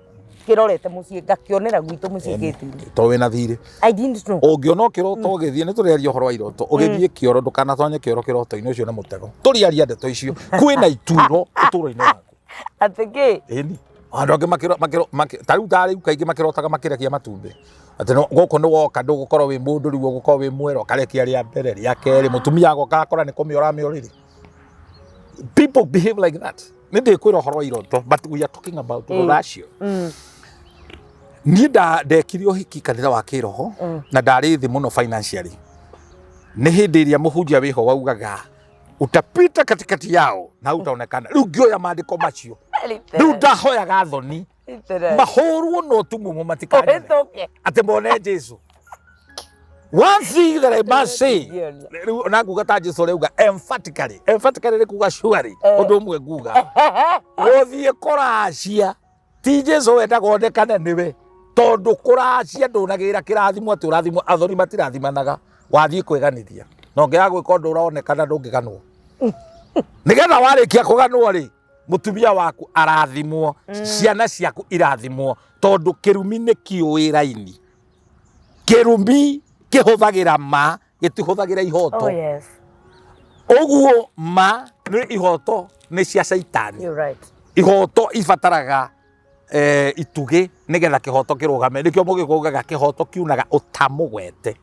Speaker 1: kĩrorete mũciĩ, ngakĩonera gwitũ mũciĩ gĩti-inĩ.
Speaker 2: To wĩna thirĩ.
Speaker 1: I didn't know.
Speaker 2: Ũngĩona ũkĩrota ũgĩthiĩ, nĩ tũrĩaria ũhoro wa iroto, ũgĩthiĩ kĩoro, ndũkanatonye kĩoro kĩroto-inĩ, ũcio nĩ mũtego. Tũrĩaria ndeto icio. Kwĩna ituĩro ũtũũro-inĩ waku.
Speaker 1: Atĩ kĩ?
Speaker 2: Ĩni andũ angĩ ta rĩu kaingĩ makĩrotaga makĩrekia matumbĩ, atĩ gũkũ nĩ woka, ndũgũkorwo wĩ mũndũ, rĩu ũgũkorwo wĩ mwero, ũkarekia rĩa mbere, rĩa kerĩ, mũtumia agoka akora nĩ kũmĩora mĩorĩrĩ. People behave like that. Nĩ ndĩkwĩra ũhoro wa iroto, but we are talking about rũracio. Niĩ ndekire ũhiki kanitha wa kĩroho na ndarĩ thĩ mũno financially. Nĩ hĩndĩ ĩrĩa mũhunjia wĩho waugaga utapita katikati yao na utaonekana. Rĩu ngĩoya maandĩko macio, rĩu ndahoyaga thoni mahũrwo no tumumu matikanyone.
Speaker 1: Ũhĩtũke.
Speaker 2: Atĩ mone Jesu. One thing that I must say, rĩu na nguga ta Jesu rĩuga emphatically, emphatically nĩ kuga surely. Ũndũ ũmwe nguga, gũthiĩ kũracia ti Jesu wendaga onekane nĩwe, tondũ kũracia ndũnagĩra kĩrathimo, atĩ ũrathimwo. Athoni matirathimanaga. Wathiĩ kwĩganithia na ũngĩaga gwĩka ũndũ ũronekana, ndũngĩganwo. Nĩgetha warĩkia kũganwo rĩ, mũtumia waku arathimwo, ciana ciaku irathimwo, tondũ kĩrumi nĩ kĩũĩ raini. Kĩrumi kĩhũthagĩra ma, gĩtihũthagĩra ihoto.
Speaker 1: Oh yes.
Speaker 2: Ũguo ma nĩ ihoto nĩ cia caitani.
Speaker 1: You're right.
Speaker 2: Ihoto ibataraga itugĩ nĩgetha kĩhoto kĩrũgame. Nĩkĩo mũgĩkũyũ ugaga kĩhoto kiunaga ũtamũgwete,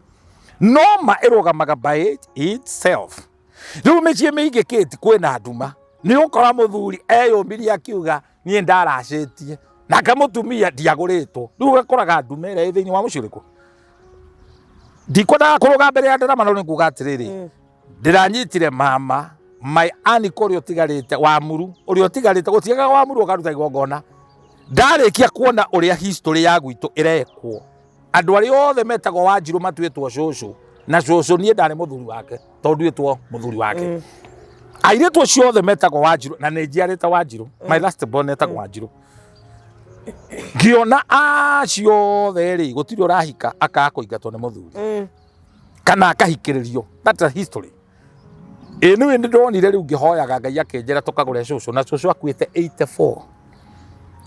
Speaker 2: no ma ĩrũgamaga by itself. Rĩu mĩciĩ mĩingĩ kĩti kwĩna nduma, nĩ ũkora mũthuri eyũmirie akiuga niĩ ndaracĩtie, nake mũtumia ndiagũrĩtwo. Rĩu ũgakoraga nduma ĩrĩa ĩ thĩinĩ wa mũciĩ ũrĩkũ. Ndikwendaga kũrũga mbere ya ndarama, no nĩ nguga atĩrĩrĩ, ndĩranyitire mama my aniko ũrĩa ũtigarĩte wa muru, ũrĩa ũtigarĩte gũtiagaga wa muru ũkaruta igongona. Ndarĩkia kuona ũrĩa history ya gwitũ ĩrekwo, andũ arĩa othe metagwo Wanjirũ matuĩtwo cũcũ na cũcũ, niĩ ndarĩ mũthuri wake, tondũ nduĩtwo mũthuri wake. Airĩtu acio othe metagwo Wanjirũ, na nĩ njiarĩte Wanjirũ, my last born etagwo Wanjirũ, ngĩona acio othe rĩ, gũtirĩ ũrahika akaga kũingatwo nĩ mũthuri kana akahikĩrĩrio. That's a history. Ĩ nĩwe nĩ ndonire rĩu ngĩhoyaga Ngai akĩnjĩra tũkagũre cũcũ, na cũcũ akuĩte 84.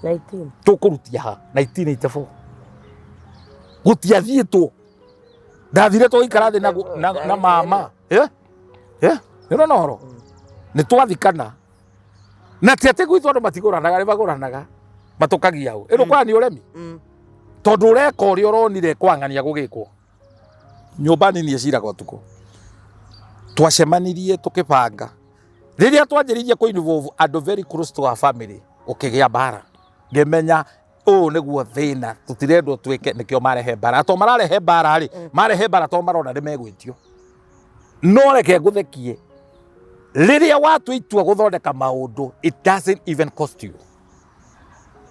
Speaker 1: 19.
Speaker 2: Tũkũrutia ha 1984? Gũtiathiĩtwo, ndathire tũgĩikara thĩ na mama. Eh? Yeah, nĩ ũrona ũhoro nĩ twathikana na ti atĩ gwitũ andũ matigũranaga nĩ magũranaga matũkagia ũ ĩno kwa nĩ ũremi tondũ ũreka ũrĩa ũronire kwang'ania gũgĩkwo. Nyũmba nini ĩciraga ũtukũ. Twacemanirie tũkĩbanga rĩrĩa twanjĩrĩirie kũ involve andũ very close to our family ũkĩgĩa mbara. Ngĩmenya ũũ nĩguo thĩna tũtirendwo twĩke nĩkĩo marehe mbara. To mararehe mbara rĩ, marehe mbara to marona nĩ megwĩtio. No reke ngũthekie, rĩrĩa watua itua gũthondeka maũndũ, it doesn't even cost you.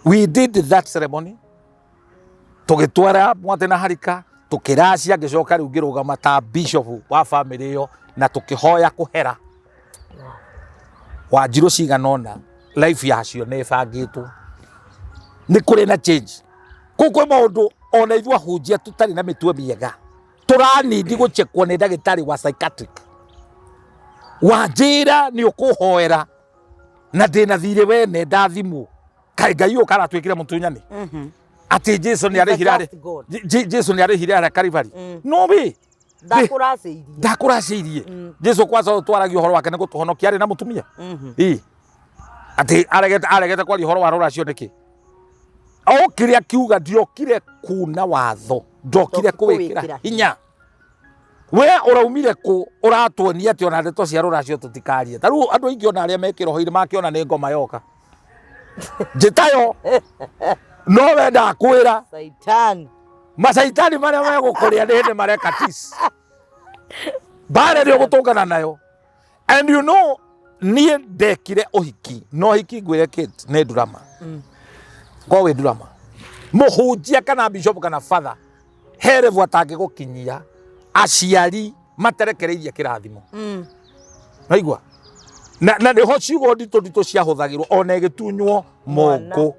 Speaker 2: We did that ceremony, tũgĩtwara mwate na harika, tũkĩracia, ngĩcoka rĩu ngĩrũgama ta bishop wa family ĩyo na tũkĩhoya kũhera Wanjirũ cigana ũna, life yacio nĩ ĩbangĩtwo, nĩ kũrĩ na change. Kũu kwĩ maũndũ ona ithuĩ ahunjia tũtarĩ na mĩtwe mĩega tũranindi gũchekwo nĩ ndagĩtarĩ wa psychiatric. Wanjĩra nĩ ũkũhoera na ndĩna thirĩ wene ndathimwo, kaĩ Ngai ũyũ karatwĩkire mũtunyani atĩ Jesu nĩ arĩhire arĩ
Speaker 1: Just God.
Speaker 2: Jesu nĩ arĩhire arĩa Kalvari. No wĩ
Speaker 1: Ndakũracĩirie.
Speaker 2: Ndakũracĩirie. Jesu kwanza twaragia ũhoro wake nĩ gũtũhonokia arĩ na mũtumia. Ĩ atĩ aregete kwaria ũhoro wa rũracio nĩkĩ? Okire akiuga ndiokire kuna watho, ndokire
Speaker 1: Ndokire
Speaker 2: kũwĩkĩra
Speaker 1: kũwĩkĩra
Speaker 2: hinya. We ũraumire kũ ũratuonia atĩ ona ndeto cia rũracio tũtikarie? Ta rĩu andũ aingĩ ona arĩa me kĩroho-inĩ makĩona nĩ ngoma yoka njĩtayo, no we ndakwĩra.
Speaker 1: Saitan.
Speaker 2: Macaitani marĩa megũkũrĩa nĩ hĩndĩ mareka tis mbara ĩrĩa ũgũtũngana nayo. And you know, niĩ ndekire ũhiki no hiki ngwĩre Kate nĩ ndurama ko wĩ ndurama mũhunjia kana bishop kana father herevu atangĩgũkinyia aciari materekereirie kĩrathimo. Naigua na nĩho ciugo nditũ nditũ ciahũthagĩrwo ona ĩgĩtunywo
Speaker 1: Mwana.
Speaker 2: mũngũ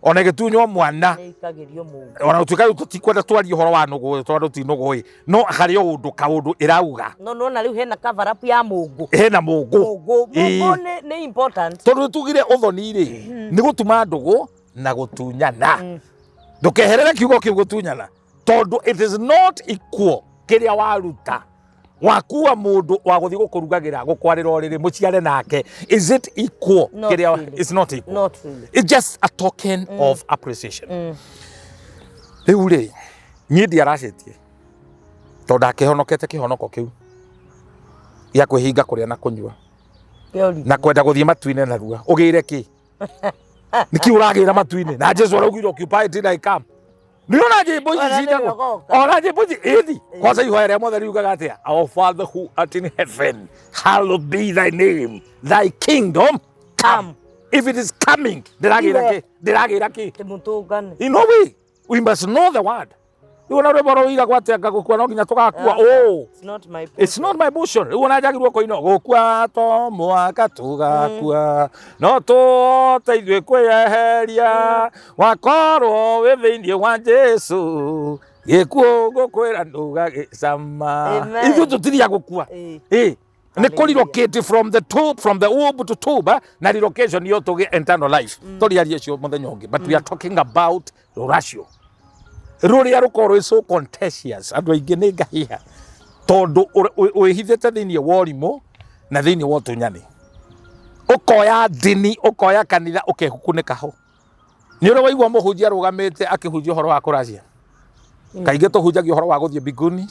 Speaker 2: ona ĩgĩtunywo mwana.
Speaker 1: Nĩ ikagĩrio mũngũ.
Speaker 2: Ona gũtuĩka rĩu tũtikwenda twarie ũhoro wa nũgũ tondũ ti nũgũ ĩ, no harĩ o ũndũ kaũndũ ĩrauga.
Speaker 1: No nona rĩu hena cover up ya mũngũ.
Speaker 2: Hena mũngũ.
Speaker 1: Mũngũ.
Speaker 2: Ĩĩ.
Speaker 1: Mũngũ nĩ important.
Speaker 2: Tondũ tugire ũthoni rĩ nĩ gũtuma ndũgũ na gũtunyana. Ndũkeherere kiugo kĩu gũtunyana tondũ it is not equal. Kĩrĩa waruta wakua mũndũ wa gũthiĩ gũkũrugagĩra gũkwarĩra ũrĩrĩ mũciare nake, is it equal?
Speaker 1: Not
Speaker 2: kĩrĩa
Speaker 1: really.
Speaker 2: It's not equal.
Speaker 1: Not really.
Speaker 2: It's just a token of appreciation. Rĩu rĩ niĩ ndiaracĩtie tondũ ndakĩhonokete kĩhonoko kĩu gĩa kwĩhinga kũrĩa na kũnyua
Speaker 1: Purity.
Speaker 2: Na kwenda gũthiĩ matu-inĩ narua. Ũgĩre kĩ? Nĩkĩ ũragĩra matu-inĩ na Jesu araugire occupy till I come? Nĩũrona nyĩmbo ici
Speaker 1: Ona nĩwe
Speaker 2: cinagwo
Speaker 1: ũgoka.
Speaker 2: ona nyĩmbo ici ĩthi kwanza ihoya rĩa mothe riugaga atĩa? Our Father who art in heaven, hallowed be thy name, thy kingdom come. If it is coming, ndĩragĩra
Speaker 1: Iwe.
Speaker 2: kĩ? Ndĩragĩra kĩ?
Speaker 1: Tĩmũtũngane.
Speaker 2: In no way we must know the word. Rĩu ona rwĩmbo rũiragwo atĩa nga gũkua no nginya tũgakua? Oh.
Speaker 1: It's not my
Speaker 2: It's not my portion. Rĩu ona njagĩrĩirwo kũina gũkua to mwaka tũgakua no tũhote ithuĩ kwĩyeheria wakorwo wĩ thĩinĩ wa Jesu gĩkuũ ngũkwĩra ndũgagĩcama.
Speaker 1: Amen.
Speaker 2: Ithuĩ tũtiria gũkua.
Speaker 1: Ĩĩ.
Speaker 2: Ĩ nĩ kũ
Speaker 1: Hallelujah.
Speaker 2: relocate from the tomb, from the womb to tomb, eh? Na relocation yo tũgĩe eternal life tũrĩarie cio mũthenya ũngĩ, but we are talking about rũracio rũrĩa rũkorwo rwĩ so contentious. Andũ aingĩ nĩ ngahiha tondũ wĩhithĩte thĩinĩ wa ũrimũ na thĩinĩ wa ũtunyani, ũkoya ndini, ũkoya kanitha, ũkehukunĩka ho. Nĩ ũrĩ waigua mũhunjia arũgamĩte akĩhunjia ũhoro wa kũracia? Kaingĩ tũhunjagia ũhoro wa gũthiĩ mbinguni,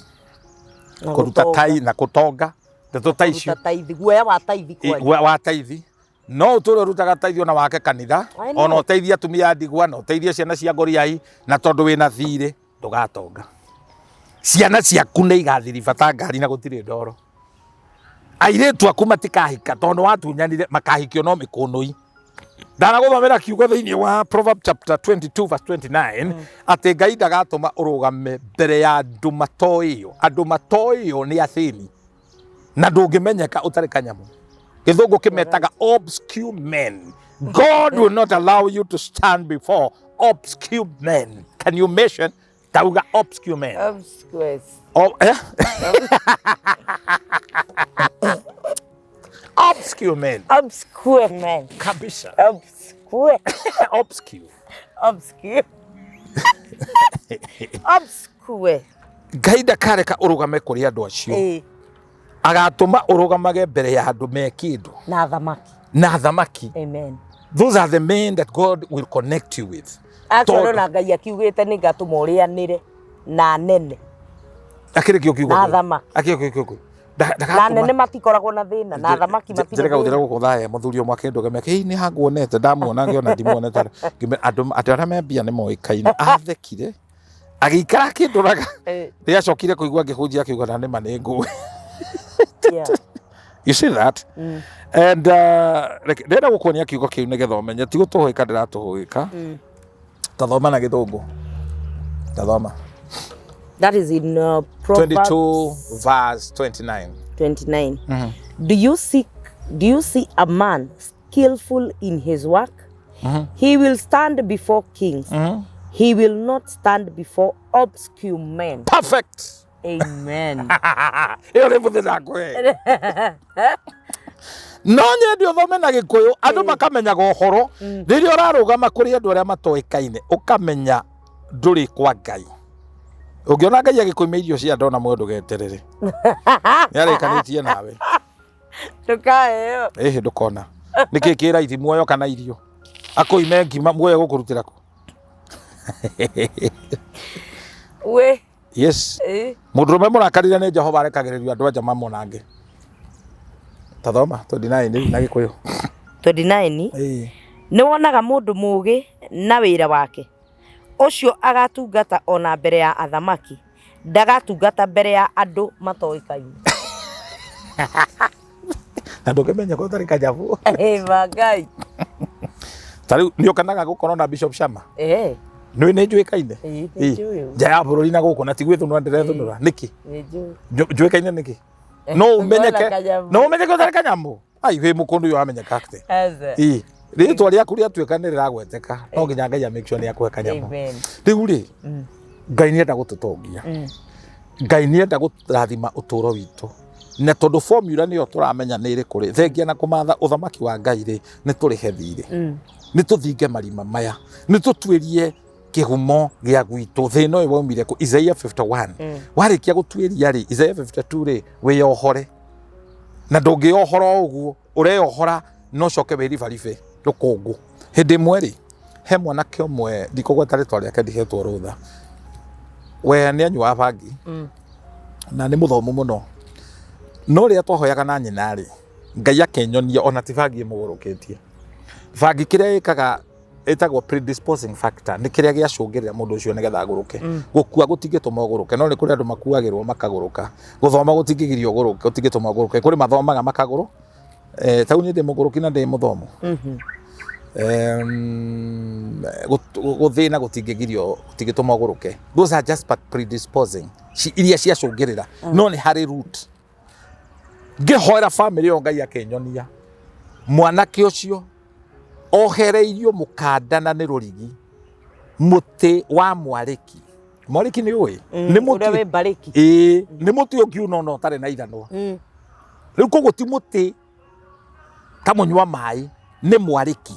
Speaker 1: Na
Speaker 2: kũruta
Speaker 1: gũtonga.
Speaker 2: tai na kũtonga, ndeto ta icio.
Speaker 1: Kũruta taithi, guoya wa taithi kwanja.
Speaker 2: Wa taithi no ũtũre ũrutaga taithi ona wake kanitha,
Speaker 1: I know.
Speaker 2: ona ũteithie atumia a ndigwa na ũteithie ciana cia ngoriai, na tondũ wĩna thirĩ ndũgatonga. Ciana ciaku nĩ igathiri bata ngari na gũtirĩ ndoro. Airĩtu aku matikahika tondũ watunyanire, makahikio no mĩkũnũi. Ndanagũthomera kiugo thĩinĩ wa Proverb chapter 22 verse 29 atĩ Ngai ndagatũma ũrũgame mbere ya andũ matoĩyo. Andũ matoĩyo nĩ athĩni na ndũngĩmenyeka ũtarĩ kanyamũ. Gĩthũngũ kĩmetaga obscure men. God will not allow you to stand before obscure men. Can you mention tauga obscure men?
Speaker 1: Obscures.
Speaker 2: Oh, eh? Obscure men.
Speaker 1: Obscure men.
Speaker 2: Kabisa.
Speaker 1: Obscure.
Speaker 2: Obscure.
Speaker 1: Obscure. Obscure.
Speaker 2: Ngai ndakareka ũrũgame kũrĩ andũ acio.
Speaker 1: Ĩĩ.
Speaker 2: Agatũma ũrũgamage mbere ya andũ me kĩndũ.
Speaker 1: Na thamaki.
Speaker 2: Na thamaki.
Speaker 1: Amen.
Speaker 2: Those are the men that God will connect you with.
Speaker 1: Actually
Speaker 2: Tondũ-
Speaker 1: ona Ngai akiugĩte nĩ ngatũma ũrĩanĩre na nene.
Speaker 2: Akĩrĩ kĩo kiugo
Speaker 1: Na
Speaker 2: kĩu.
Speaker 1: thamaki.
Speaker 2: Akĩrĩ kĩo kiugo.
Speaker 1: Na nene matikoragwo na thĩna na thamaki matirĩ
Speaker 2: Njĩrega gũthira
Speaker 1: thĩna.
Speaker 2: gũkũ thaya mũthuri ũmwe akĩndũgamia kĩ nĩ hanguonete ndamuona ngĩona ndimuonete. Ngĩmwĩra, andũ andũ arĩa me mbia nĩ moĩkaine. Athekire agĩikara akĩndũraga. Rĩrĩa acokire kũigua ngĩhunjia akiuga na nĩma nĩ ngũĩ. You see that? And reke- ndĩrenda gũkuonia kiugo kĩu nĩgetha ũmenye ti gũtũhũĩka ndĩratũhũĩka. Tathoma na gĩthũngũ. Tathoma.
Speaker 1: That is in Proverbs
Speaker 2: 22 verse 29.
Speaker 1: 29. Do you see a man skillful in his work? He will stand before kings. He will not stand before obscure men.
Speaker 2: Perfect.
Speaker 1: Amen.
Speaker 2: Ĩyo nĩ bũthĩ ndakũhe. No nyende ũthome na gĩkũyũ andũ makamenyaga ũhoro rĩrĩa ũrarũgama kũrĩ andũ arĩa matoĩkaine ũkamenya ndũrĩ kwa Ngai. Ũngĩona Ngai agĩkũima irio cia ndona muoyo ndũgeterere. Nĩarĩkanĩtie nawe.
Speaker 1: Ndũkaheo.
Speaker 2: Ĩhĩ ndũkona. Nĩkĩ kĩ raithi muoyo kana irio? Akũime ngima muoyo gũkũrutĩra kũ?
Speaker 1: We.
Speaker 2: Yes. Mũndũrũme mũrakarire nĩ Jehova arekagĩrĩrio andũ anja mamonange. Tathoma 29 na gĩkũyũ.
Speaker 1: 29.
Speaker 2: Ĩĩ.
Speaker 1: Nĩ wonaga mũndũ mũũgĩ na wĩra wake, ũcio agatungata ona mbere ya athamaki, ndagatungata mbere ya andũ matoĩkaine.
Speaker 2: Na ndũngĩmenya ko ũtarĩ kanyamũ.
Speaker 1: Ĩma Ngai.
Speaker 2: Ta rĩu nĩ ũkenaga gũkorwo na Bishop Shama. Nĩ nĩ njũĩkaine.
Speaker 1: Ĩĩ,
Speaker 2: Ĩĩ.
Speaker 1: nĩnjũĩ.
Speaker 2: Nja ya bũrũri na gũkũ na ti gwĩthũnũra ndĩrethũnũra. Nĩkĩ?
Speaker 1: Nĩnjũĩ.
Speaker 2: Njũĩkaine nĩkĩ? No ũmenyeke.
Speaker 1: Kanyamũ.
Speaker 2: No ũmenyeke ũtarĩ kanyamũ. Ai wĩ mũkũndũ ũyũ wamenyeka atĩ.
Speaker 1: Aca.
Speaker 2: Ĩĩ. Rĩtwa rĩaku rĩatuĩka nĩ rĩragweteka no nginya Ngai a make sure nĩ akũhe kanyamũ.
Speaker 1: Amen.
Speaker 2: Rĩu rĩ, Ngai nĩ enda gũtũtongia. Ngai nĩ enda gũrathima ũtũũro witũ. Na tondũ formula nĩyo tũramenya nĩ ĩrĩkũ rĩ, thengia na kũmatha ũthamaki wa Ngai rĩ, nĩ tũrĩhe thirĩ. Nĩ tũthinge marima maya. Nĩ tũtuĩrie kĩhumo gĩa gwitũ. Thĩna ũyũ waumire kũ? Isaiah 51. Warĩkia gũtuĩria rĩ, Isaiah 52 rĩ, wĩyohore. Na ndũngĩyohora o ũguo, ũreyohora no ũcoke wĩribaribe rũkũngũ. Hĩndĩ ĩmwe rĩ, he mwanake ũmwe, ndikũgweta rĩtwa rĩake ndihetwo rũtha. We nĩ anyuaga bangi na nĩ mũthomu mũno. No rĩrĩa twahoyaga na nyina rĩ, Ngai akĩnyonia ona ti bangi ĩmũgũrũkĩtie. Bangi kĩrĩa ĩkaga ĩtagwo predisposing factor, nĩ kĩrĩa gĩacũngĩrĩra mũndũ ũcio nĩgetha agũrũke. Gũkua gũtingĩtũma ũgũrũke, no nĩ kũrĩ andũ makuagĩrwo makagũrũka. Gũthoma gũtingĩgiria ũgũrũke, gũtingĩtũma ũgũrũke. Kũrĩ mathomaga makagũrũ. Ta rĩu niĩ ndĩ mũgũrũki na ndĩ mũthomu. Gũthĩna gũtingĩgirio, gũtingĩtũma ũgũrũke. Those are just but predisposing. Iria ciacũngĩrĩra. No nĩ harĩ root. Ngĩhoera famĩlĩ ĩyo Ngai akĩnyonia. Mwanake ũcio ohereirio mũkanda na nĩ rũrigi mũtĩ wa mwarĩki. Mwarĩki nĩ ũĩ? Nĩ mũtĩ.
Speaker 1: Ũrĩa wĩ mbarĩki.
Speaker 2: Ĩĩ, nĩ mũtĩ ũngiuna ona ũtarĩ na ithanwa. Rĩu koguo ti mũtĩ ta mũnyua maĩ, nĩ mwarĩki.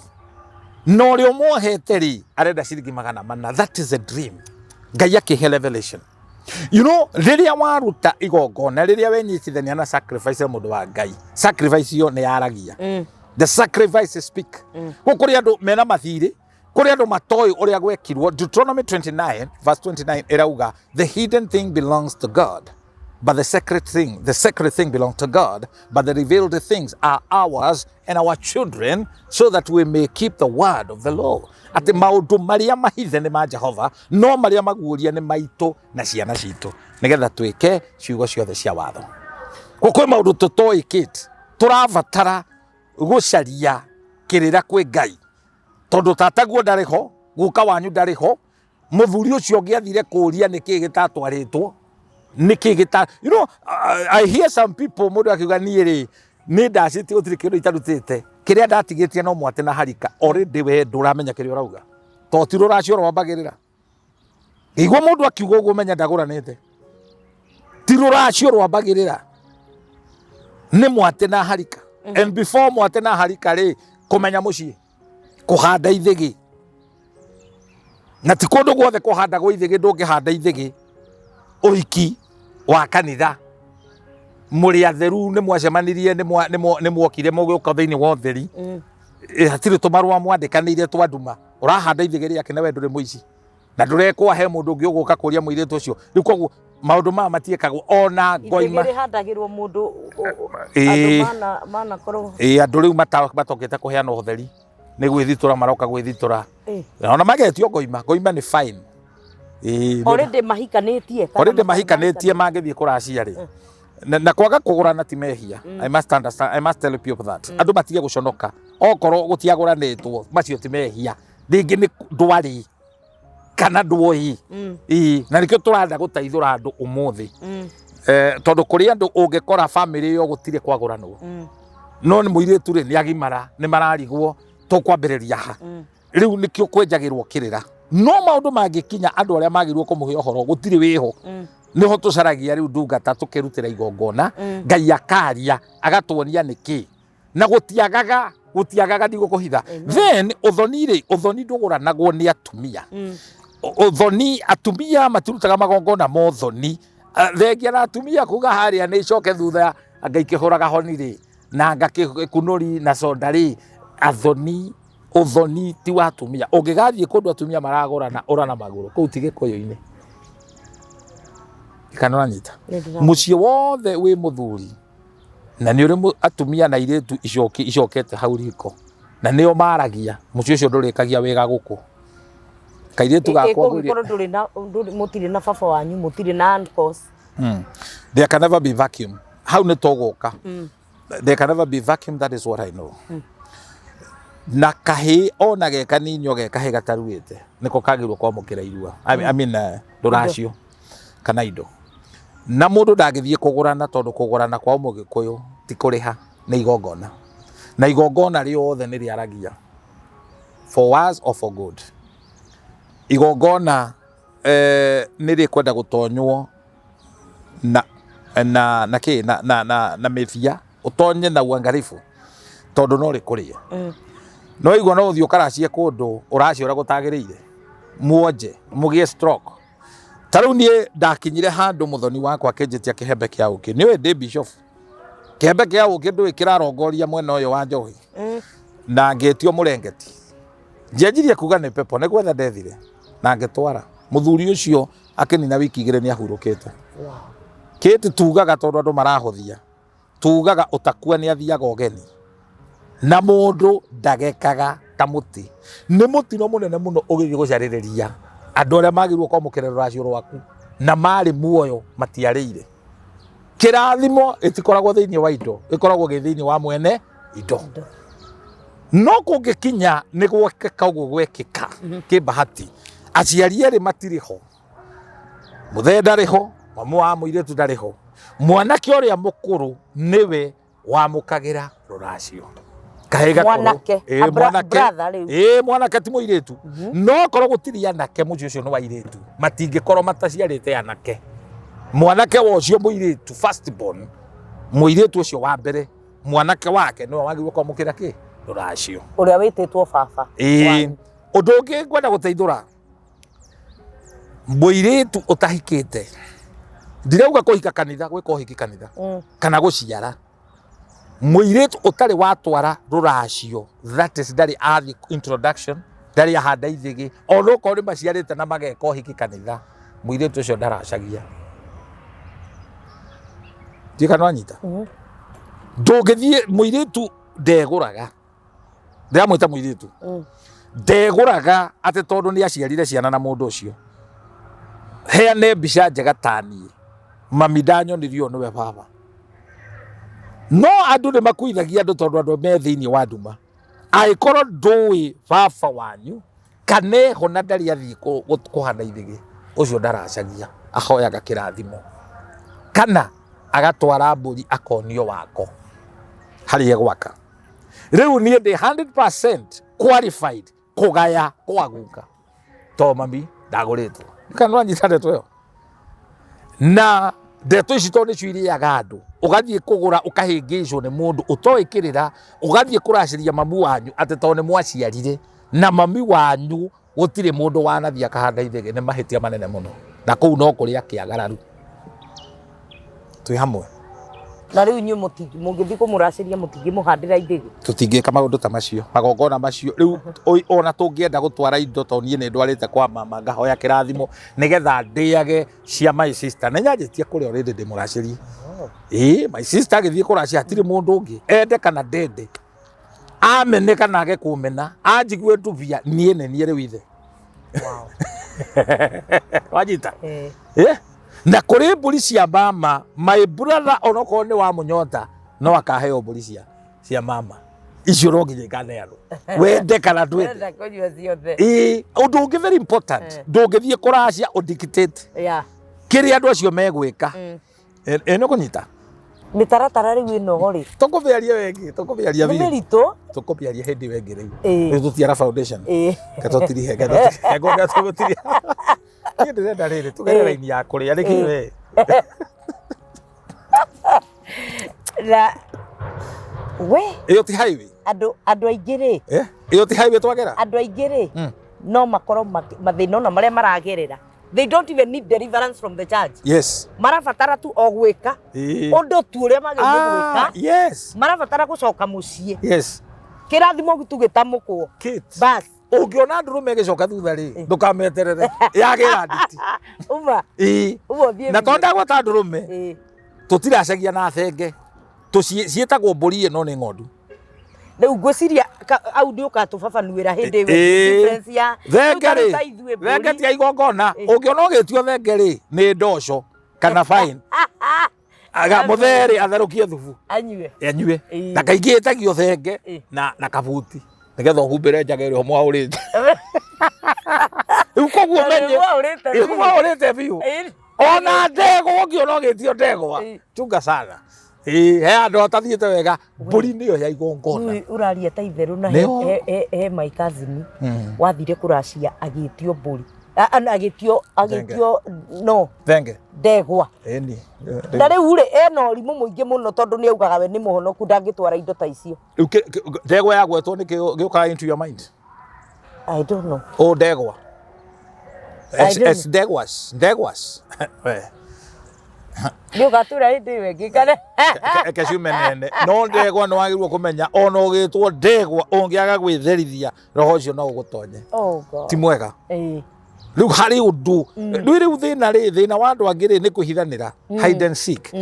Speaker 2: Na ũrĩa ũmuohete rĩ, arenda ciringi 400. That is a dream. Ngai akĩhe revelation. You know, rĩrĩa waruta igongona, rĩrĩa wenyitithania na sacrifice ya mũndũ wa Ngai, sacrifice ĩyo nĩ yaragia. The sacrifice speak. Gũkũ kũrĩ andũ mena mathirĩ, kũrĩ andũ matoĩ ũrĩa gwekirwo. Deuteronomy 29 verse 29 ĩrauga, the hidden thing belongs to God, but the sacred thing belongs to God, but the revealed things are ours and our children, so that we may keep the word of the law. Atĩ maũndũ marĩa mahithe nĩ ma Jehova, no marĩa maguũrie nĩ maitũ na ciana citũ, nĩgetha twĩke ciugo ciothe cia watho. Kwa kwĩ maũndũ tũtoĩkĩte, tũrabatara gũcaria kĩrĩra kwĩ Ngai, tondũ tataguo ndarĩ ho, guka wanyu ndarĩ ho, mũthuri ũcio ũngĩathire kũũria nĩkĩ gĩtatwarĩtwo, nĩkĩ gĩta, you know, I hear some people mũndũ akiuga niĩ rĩ nĩ ndacĩtie gũtirĩ kĩndũ itarutĩte, kĩrĩa ndatigĩtie no mwate na harika. Already we ndũramenya kĩrĩa ũrauga, to ti rũracio rwambagĩrĩra. Igua mũndũ akiuga ũguo menya ndagũranĩte. Ti rũracio rwambagĩrĩra, nĩ mwate na harika. And before mwate na harika rĩ, kũmenya mũciĩ, kũhanda ithĩgĩ. Na ti kũndũ guothe kũhandagwo ithĩgĩ, ndũngĩhanda ithĩgĩ ũhiki wa kanitha. Mũrĩ atheru, nĩ mwacemanirie, nĩ mwokire mũgĩũka thĩinĩ wa ũtheri. Hatirĩ tũmarũa mwandĩkanĩire twa nduma. Ũrahanda ithĩgĩ rĩake na we ndũrĩ mũici na ndũrekwa he mũndũ ũngĩ ũgũka kũria mũirĩtu ũcio. Rĩu koguo maũndũ maya matiĩkagwo ona ngoima.
Speaker 1: Ithĩgĩ rĩhandagĩrwo mũndũ andũ manakorwo.
Speaker 2: Ĩĩ, andũ rĩu matokĩte kũheana ũtheri nĩ gwĩthitũra, maroka gwĩthitũra. Ona magetio ngoima, ngoima nĩ fine. Ĩĩ.
Speaker 1: Already mahikanĩtie kana
Speaker 2: already
Speaker 1: matarĩ?
Speaker 2: Mahikanĩtie mangĩthiĩ kũracia rĩ, na kwaga kũgũrana ti mehia. I must understand, I must tell people that andũ matige gũconoka okorwo gũtiagũranĩtwo, macio ti mehia. Rĩngĩ nĩ ndwarĩ kana ndwoĩ. Ĩĩ, na nĩkĩo tũrenda gũteithũra andũ ũmũthĩ. Tondũ kũrĩ andũ ũngĩkora famĩlĩ ĩyo gũtirĩ kwagũranwo, no nĩ mũirĩtu rĩ, nĩ agimara, nĩ mararigwo tũkwambĩrĩria ha. Rĩu nĩkĩo kwenjagĩrwo kĩrĩra, no maũndũ mangĩkinya andũ arĩa magĩrĩirwo kũmũhe ũhoro gũtirĩ wĩho, nĩho tũcaragia rĩu ndungata tũkĩrutĩra igongona. Ngai akaria agatuonia nĩkĩ na gũtiagaga, gũtiagaga, ndigũkũhitha. Then ũthoni rĩ, ũthoni ndũgũranagwo nĩ atumia. Ũthoni atumia matirutaga magongona ma ũthoni. Thengia na atumia kuga harĩa nĩ icoke thutha anga ikĩhũraga honi rĩ na ngakĩkunũri na soda rĩ, athoni, ũthoni ti wa atumia. Ũngĩgathiĩ kũndũ atumia maragũrana ũra na magũrũ, kũu ti gĩkũyũ-inĩ. Kana ũranyita?
Speaker 1: Nĩ ndĩramenya.
Speaker 2: Mũciĩ wothe wĩ mũthuri na nĩ ũrĩ atumia na airĩtu icokete hau riko na nĩo maragia, mũciĩ ũcio ndũrĩkagia wĩga gũkũ kairĩtu gakwa ngwĩrie.
Speaker 1: Kũngĩkorwo ndũrĩ na mũtirĩ na baba wanyu, mũtirĩ na uncles.
Speaker 2: There can never be vacuum. Hau nĩ tũgũka. There can never be vacuum, that is what I know. Na kahĩ ona ge kanini, o ge kahĩ gataruĩte, nĩko kagĩrĩirwo kwamũkĩra irua. I mean, rũracio kana indo. Na mũndũ ndangĩthiĩ kũgũrana, tondũ kũgũrana kwa mũgĩkũyũ ti kũrĩha, nĩ igongona. Na igongona rĩothe nĩ rĩaragia for worse or for good. Igongona nĩ rĩkwenda gũtonywo na kĩ na mĩthia, ũtonye na uangalifu tondũ no rĩkũrĩe. No igua no ũthiĩ ũkaracie kũndũ ũracia ũrĩa gũtagĩrĩire, muonje mũgĩe stroke. Ta rĩu niĩ ndakinyire handũ mũthoni wakwa akĩnjĩtia kĩhembe kĩa ũkĩ. Nĩ ũĩ ndĩ bishop, kĩhembe kĩa ũkĩ ndũĩ kĩrarongoria mwena ũyũ wa njohi, na ngĩtio mũrengeti. Njianjirie kuga nĩ pepo, nĩ gwetha ndethire na ngĩtwara. Mũthuri ũcio akĩnina wiki 2 nĩ ahurũkĩte. Kĩti tugaga tondũ andũ marahũthia, tugaga ũtakua nĩ athiaga ũgeni na mũndũ ndagekaga ta mũtĩ. Nĩ mũtino mũnene mũno ũgĩthiĩ gũcarĩrĩria andũ arĩa magĩrĩirwo kwamũkĩra rũracio rwaku na marĩ muoyo matiarĩire. Kĩrathimo ĩtikoragwo thĩinĩ wa indo, ĩkoragwo gĩ thĩinĩ wa mwene indo. No kũngĩkinya nĩ gwekĩka ũguo gwekĩka kĩbahati, aciari erĩ matirĩ ho, mũthee ndarĩ ho, mamu wa mũirĩtu ndarĩ ho, mwanake ũrĩa mũkũrũ nĩwe wamũkagĩra rũracio, kahĩ gakũrũ.
Speaker 1: Mwanake,
Speaker 2: Ĩĩ,
Speaker 1: a
Speaker 2: mwanake.
Speaker 1: Brother rĩu.
Speaker 2: Ĩĩ, mwanake ti mũirĩtu. No korwo gũtirĩ anake, mũciĩ ũcio nĩ wa airĩtu, matingĩkorwo mataciarĩte anake. Mwanake wa ũcio mũirĩtu, first born, mũirĩtu ũcio wa mbere, mwanake wake nĩwe wagĩrĩirwo kwamũkĩra kĩ rũracio.
Speaker 1: Ũrĩa wĩtĩtwo baba.
Speaker 2: Ĩĩ.
Speaker 1: Wanyu.
Speaker 2: Ũndũ ũngĩ ngwenda gũteithũra mũirĩtu ũtahikĩte, ndirauga kũhika kanitha, gwĩka ũhiki kanitha kana gũciara, mũirĩtu ũtarĩ watwara rũracio, that is ndarĩ athiĩ introduction, ndarĩ ahanda ithĩgĩ, ona okorwo nĩ maciarĩte na mageka ũhiki kanitha, mũirĩtu ũcio ndaracagia. Ndiũĩ kana wanyita. Ndũngĩthiĩ, mũirĩtu ndegũraga, ndĩramwĩta mũirĩtu ndegũraga atĩ tondũ nĩ aciarire ciana na mũndũ ũcio. Heane mbica njega taniĩ mami ndanyonirio nĩwe baba. No andũ nĩ makuithagia andũ tondũ andũ me thĩinĩ wa nduma. Angĩkorwo ndũĩ baba wanyu kana eho na ndarĩ athiĩ kũhanda ithĩgĩ, ũcio ndaracagia, ahoyaga kĩrathimo kana agatwara mbũri akonio wako harĩa egwaka. Rĩu niĩ ndĩ 100% qualified kũgaya kwa guka to mami ndagũrĩtwo. Kana nĩwanyita ndeto ĩyo? Na ndeto ici tondũ nĩcio irĩaga andũ, ũgathiĩ kũgũra ũkahĩngĩcwo nĩ mũndũ ũtoĩ kĩrĩra, ũgathiĩ kũracĩria mamu wanyu atĩ tondũ nĩ mwaciarire na mami wanyu gũtirĩ mũndũ wanathiĩ akahanda ithĩgĩ, nĩ mahĩtia manene mũno, na kũu no kũrĩa kĩagararu. Twĩ hamwe.
Speaker 1: Na rĩu inyuĩ mũngĩthiĩ kũmũracĩria mũtingĩmũhandĩra ithĩgĩ.
Speaker 2: Tũtingĩka maũndũ ta macio, magongona macio rĩu ona tũngĩenda gũtwara indo, tondũ niĩ nĩ ndwarĩte kwa mama ngahoya kĩrathimo nĩgetha ndĩage cia my sister. Nĩ nyanjĩtie kũrĩa already ndĩ mũracĩrie. Ĩĩ, my sister agĩthiĩ kũracia hatirĩ mũndũ ũngĩ, ende kana ndende, amene kana age kũmena, anjigue ndubia, niĩ nĩ niĩ rĩu ithe. Wanyita?
Speaker 1: Eh.
Speaker 2: Eh? Na kũrĩ mbũri cia mama, my brother, onokorwo nĩ wa mũnyota, no akaheo mbũri cia mama icio, no nginya ikaneanwo, wende kana ndwende.
Speaker 1: Ndĩrenda kũnyua ciothe.
Speaker 2: Ĩĩ, ũndũ ũngĩ very important, ndũngĩthiĩ kũracia ũdictate kĩrĩa andũ acio megwĩka. Ĩ nĩ ũkũnyita?
Speaker 1: Mĩtaratara rĩu ĩno rĩ,
Speaker 2: Tũkũmĩaria wengĩ, tũkũmĩaria
Speaker 1: nĩ
Speaker 2: biũ.
Speaker 1: mĩritũ.
Speaker 2: Tũkũmĩaria hĩndĩ ĩyo ĩngĩ rĩu.
Speaker 1: Ĩĩ.
Speaker 2: Rĩu tũtiara foundation.
Speaker 1: Ĩĩ.
Speaker 2: Ketũtirihe ketũtirihe. Niĩ ndĩrenda rĩrĩ tũgere raini ya kũrĩa nĩkĩ we.
Speaker 1: Na we
Speaker 2: Ĩyo ti highway.
Speaker 1: Andũ aingĩ rĩ,
Speaker 2: Eh? Ĩyo ti highway twagera.
Speaker 1: Andũ aingĩ rĩ, no makorwo mathĩna ona marĩa maragerera, they don't even need deliverance from the church. Marabatara tu o gwĩka ũndũ tu ũrĩa magĩrĩire gwĩka. Marabatara gũcoka mũciĩ, kĩrathimo tu gĩtamũkwo.
Speaker 2: Kate.
Speaker 1: Bas.
Speaker 2: Ũngĩona ndũrũme ĩgĩcoka thutha rĩ, ndũkameterere. Yagĩra nditi.
Speaker 1: Uma.
Speaker 2: Ĩĩ.
Speaker 1: Uma ũthiĩ
Speaker 2: Na
Speaker 1: biũ.
Speaker 2: tondũ ndagweta ndũrũme, tũtiracagia na thenge. Ciĩtagwo mbũri ĩno nĩ ng'ondu.
Speaker 1: Rĩu ngwĩciria au nĩ ũgatũbabanuĩra hĩndĩ ĩyo
Speaker 2: Ĩĩ.
Speaker 1: difference ya
Speaker 2: Thenge
Speaker 1: rĩu
Speaker 2: rĩ,
Speaker 1: ta ithuĩ
Speaker 2: thenge
Speaker 1: mbũri.
Speaker 2: ti ya igongona. Ũngĩona ũgĩtio thenge rĩ, nĩ ndoco kana fine. Aga mũthee rĩ, atherũkie thubu.
Speaker 1: Anyue.
Speaker 2: Anyue.
Speaker 1: Ĩĩ.
Speaker 2: Na kaingĩ ĩtagio thenge na kabuti nĩgetha ũhumbĩre njaga ĩrĩa mwaũrĩte. Rĩu koguo menye
Speaker 1: Mwaũrĩte
Speaker 2: rĩu
Speaker 1: biũ.
Speaker 2: mwaũrĩte biũ. Ona ndegwa, ũngĩona ũgĩtio ndegwa, chunga sana. Ĩĩ, he andũ atathiĩte wega, mbũri nĩyo ya igongona.
Speaker 1: Rĩu ũraria ta itherũ na
Speaker 2: Nĩho.
Speaker 1: he my cousin wathire kũracia agĩtio mbũri. Agĩtio no
Speaker 2: Thenge.
Speaker 1: Ndegwa.
Speaker 2: Ĩni.
Speaker 1: Na rĩu rĩ, ena ũrimũ mũingĩ mũno tondũ nĩ augaga we nĩ mũhonoku, ndangĩtwara indo ta icio.
Speaker 2: Rĩu ndegwa yagwetwo nĩ gĩũkaga into your mind?
Speaker 1: I don't know.
Speaker 2: O ndegwa.
Speaker 1: I
Speaker 2: Es,
Speaker 1: don't
Speaker 2: es ndegwas, ndegwas. We.
Speaker 1: Nĩ ũgatwĩra hĩndĩ ĩyo ĩngĩ kana
Speaker 2: Eke ciume nene. No ndegwa nĩ wagĩrĩirwo kũmenya ona ũgĩtwo ndegwa ũngĩaga gwĩtherithia, roho ũcio no ũgũtonye.
Speaker 1: Oh God.
Speaker 2: Ti mwega. Rĩu harĩ ũndũ rĩu thĩna rĩ, thĩna wa andũ angĩ rĩ, nĩ kwĩhithanĩra, hide and seek.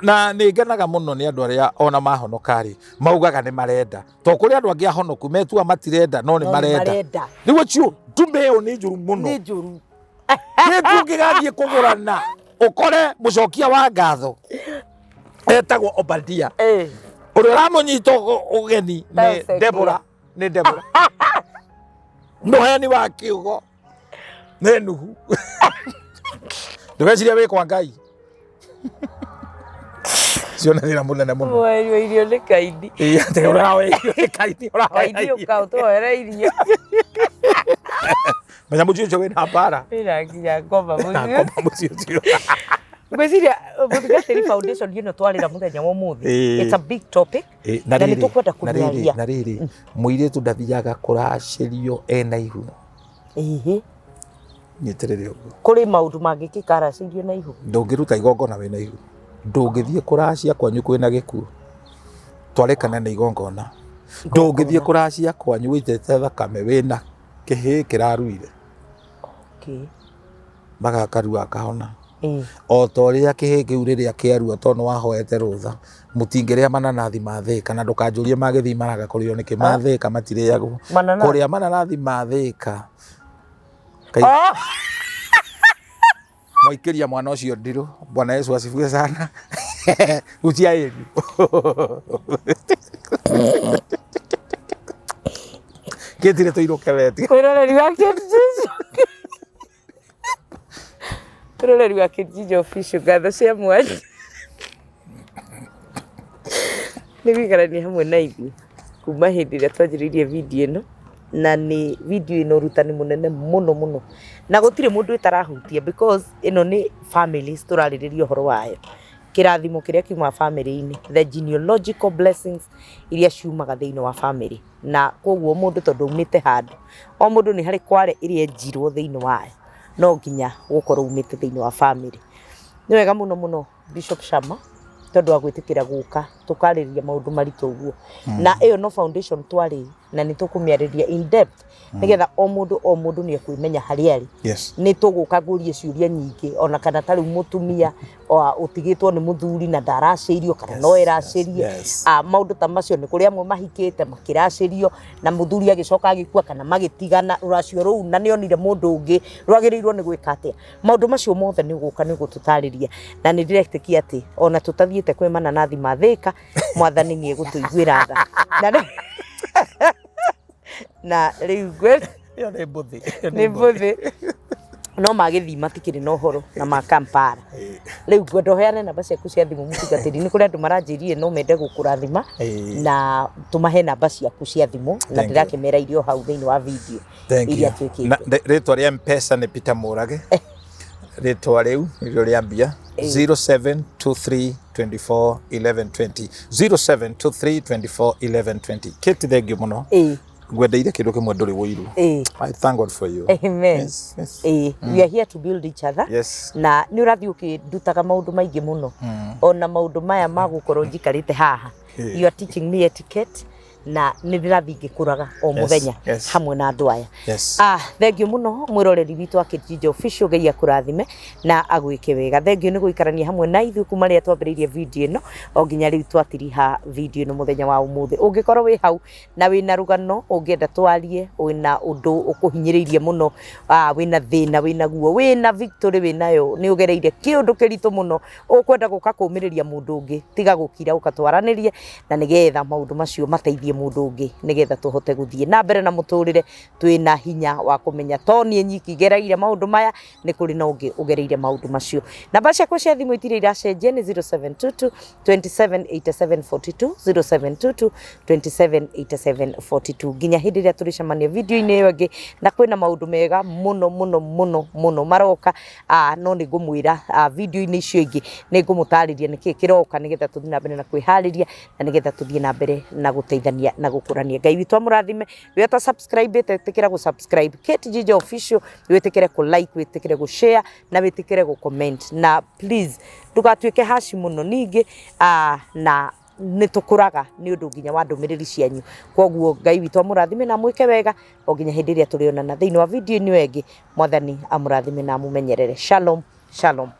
Speaker 2: Na nĩ ngenaga mũno nĩ andũ arĩa ona mahonoka rĩ, maugaga nĩ marenda, to kũrĩ andũ angĩ ahonoku metua matirenda, no nĩ
Speaker 1: No nĩ
Speaker 2: marenda.
Speaker 1: marenda.
Speaker 2: Rĩu ũcio ndume ĩyo nĩ njũru mũno.
Speaker 1: Nĩ njũru.
Speaker 2: Kĩndũ ũngĩgathiĩ kũgũrana ũkore mũcokia wa ngatho etagwo Obadia, ũrĩa ũramũnyita ũgeni nĩ
Speaker 1: Perfect.
Speaker 2: Deborah, nĩ Deborah, mũheani wa kiugo nĩ Nuhu. Ndũgeciria wĩ kwa Ngai cio nĩ thĩna mũnene mũno.
Speaker 1: Mwerio irio nĩ kaindi.
Speaker 2: Ĩĩ, atĩ ũrahoya irio nĩ kaindi, ũrahoya
Speaker 1: Kaindi
Speaker 2: irio.
Speaker 1: ũka ũtũhoere irio.
Speaker 2: Menya mũciĩ ũcio wĩna mbara.
Speaker 1: Wĩna nginya ngoma
Speaker 2: Na
Speaker 1: mũciĩ.
Speaker 2: ngoma mũciĩ ũcio.
Speaker 1: Ngwĩciria mũtungatĩri, foundation ĩno twarĩra mũthenya wa ũmũthĩ, it's a big topic.
Speaker 2: Ĩ,
Speaker 1: Na nĩ tũkwenda
Speaker 2: na rĩrĩ
Speaker 1: kũmĩaria.
Speaker 2: Na rĩrĩ, mũirĩtu ndathiaga kũracĩrio ena ihu.
Speaker 1: Ĩhĩ.
Speaker 2: Nyitĩrĩre ũguo.
Speaker 1: Kũrĩ maũndũ mangĩkĩka aracĩirio na ihu?
Speaker 2: Ndũngĩruta igongona wĩna ihu, ndũngĩthiĩ kũracia kwanyu kwĩna gĩkuũ, twarĩkana nĩ igongona. Ndũngĩthiĩ kũracia kwanyu wĩitĩte thakame wĩna kĩhĩĩ kĩraruire. Magakarua akahona. O ta ũrĩa kĩhĩĩ kĩu rĩrĩa kĩarua, tondũ nĩ wahoete rũtha, mũtingĩrĩa mananathi ma Thĩka. Na ndũkanjũrie magĩthiĩ maraga kũrĩo nĩkĩ, ma Thĩka matirĩagwo.
Speaker 1: Mananathi?
Speaker 2: Kũrĩa mananathi ma Thĩka.
Speaker 1: Oh!
Speaker 2: Mwaikĩria mwana ũcio ndirũ. Bwana Yesu asifiwe sana. Gucia ĩri kĩtire tũirũke weti.
Speaker 1: Mwĩroreri wa Kate Jijo, mwĩroreri wa Kate Jijo Official, ngatho cia mwanya nĩ gũikarania hamwe na ithuĩ kuma hĩndĩ ĩrĩa twanjĩrĩirie video ĩno, na nĩ video ĩna ũrutani mũnene mũno mũno, na gũtirĩ mũndũ ĩtarahutia because ĩno nĩ families tũrarĩrĩria ũhoro wayo, kĩrathimo kĩrĩa kiumaga family-inĩ, the genealogical blessings iria ciumaga thĩinĩ wa family. Na koguo mũndũ tondũ aumĩte handũ, o mũndũ nĩ harĩ kware ĩrĩa enjirwo thĩinĩ wayo, no nginya gũkorwo umĩte thĩinĩ wa family. Nĩ wega mũno mũno, Bishop Shama. Tondũ wa gwĩtĩkĩra gũka tũkarĩria maũndũ maritũ ũguo, na ĩyo no foundation twarĩ na nĩ tũkũmĩarĩria in depth, nĩgetha o mũndũ o mũndũ nĩ ekwĩmenya harĩa arĩ. Nĩ tũgũka ngũrie ciũria nyingĩ, ona kana ta rĩu mũtumia ũtigĩtwo nĩ mũthuri na ndaracĩirio kana no eracĩrie. Maũndũ ta macio, nĩ kũrĩ amwe mahikĩte makĩracĩrio na mũthuri agĩcoka agĩkua kana magĩtigana, rũracio rũu na nĩ onire mũndũ ũngĩ, rwagĩrĩirwo nĩ gwĩka atĩa? Maũndũ macio mothe nĩ ũgũka nĩ ũgũtũtarĩria, na nĩ ndĩretĩkia atĩ ona tũtathiĩte kwĩ mananathi ma Thĩka, Mwathani nĩ egũtũiguĩra tha. Na rĩu
Speaker 2: Ĩyo nĩ mbũthĩ.
Speaker 1: Nĩ mbũthĩ, no magĩthiĩ matikĩrĩ na ũhoro na ma Kampala. Rĩu ngwenda ũheane namba ciaku cia thimũ, mũtungatĩri. Nĩ kũrĩ andũ maranjĩrire no mende gũkũrathima na tũmahe namba ciaku cia thimũ, na
Speaker 2: Thank you.
Speaker 1: ndĩrakĩmera irio hau thĩinĩ wa video
Speaker 2: Thank
Speaker 1: iria
Speaker 2: you.
Speaker 1: twĩkĩte.
Speaker 2: Na rĩtwa rĩa Mpesa nĩ Peter Mũrage. Rĩtwa rĩu nĩrĩo rĩa mbia, 0723 24 11 20, 0723 24 11 20. Kate, thank you mũno. Ngwendeire kĩndũ kĩmwe, ndũrĩ wũiru. I thank God for you.
Speaker 1: Amen.
Speaker 2: Yes.
Speaker 1: We are here to build each other. Na nĩ ũrathiĩ ũkĩndutaga maũndũ maingĩ mũno, ona maũndũ maya ma gũkorwo njikarĩte haha. You are teaching me etiquette, na nĩ ndĩrathiĩ ngĩkũraga o mũthenya hamwe na andũ aya. Thank you mũno, mwĩroreri witũ wa Kate Jijo Official. Ngai akũrathime na agwĩke wega. Thank you nĩ gũikarania hamwe na ithuĩ kuma rĩrĩa twambĩrĩirie video ĩno o nginya rĩu twatiriha video ĩno mũthenya wa ũmũthĩ. Ũngĩkorwo wĩ hau na wĩna rũgano ũngĩenda twarie, wĩna ũndũ ũkũhinyĩrĩirie mũno, wĩna thĩna wĩna guo, wĩna victory wĩnayo, nĩ ũgereire kĩũndũ kĩritũ mũno ũkwenda gũka kũmĩrĩria mũndũ ũngĩ, tiga gũkira, ũka twaranĩrie na nĩgetha maũndũ macio mateithie mũndũ ũngĩ, nĩgetha tũhote gũthiĩ na mbere na mũtũrĩre twĩna hinya wa kũmenya to niĩ nyiki ngereire maũndũ maya, nĩ kũrĩ na ũngĩ ũgereire maũndũ macio. Namba ciakwa cia thimũ itirĩ iracenjia, nĩ 0722 27 87 42, 0722 27 87 42. Nginya hĩndĩ ĩrĩa tũrĩcemania video-inĩ ĩyo ĩngĩ, na kwĩna maũndũ mega mũno mũno mũno mũno maroka, no nĩ ngũmwĩra video-inĩ icio ingĩ, nĩ ngũmũtarĩria nĩkĩ kĩroka, nĩgetha tũthiĩ na mbere na kwĩharĩria na nĩgetha tũthiĩ na mbere na gũteithania na gũkũrania. Ngai witũ amũrathime. We ũta subscribe ĩte, ĩtĩkĩra gũ subscribe Kate Jijo Official, wĩtĩkĩre kũ like, wĩtĩkĩre gũ share na wĩtĩkĩre gũ comment, na please ndũgatuĩke haci mũno ningĩ, na nĩ tũkũraga nĩ ũndũ nginya wa ndũmĩrĩri cianyu. Koguo Ngai witũ amũrathime na amwĩke wega o nginya hĩndĩ ĩrĩa tũrĩonana thĩinĩ wa video ĩno ĩngĩ. Mwathani amũrathime na amũmenyerere. Shalom, shalom.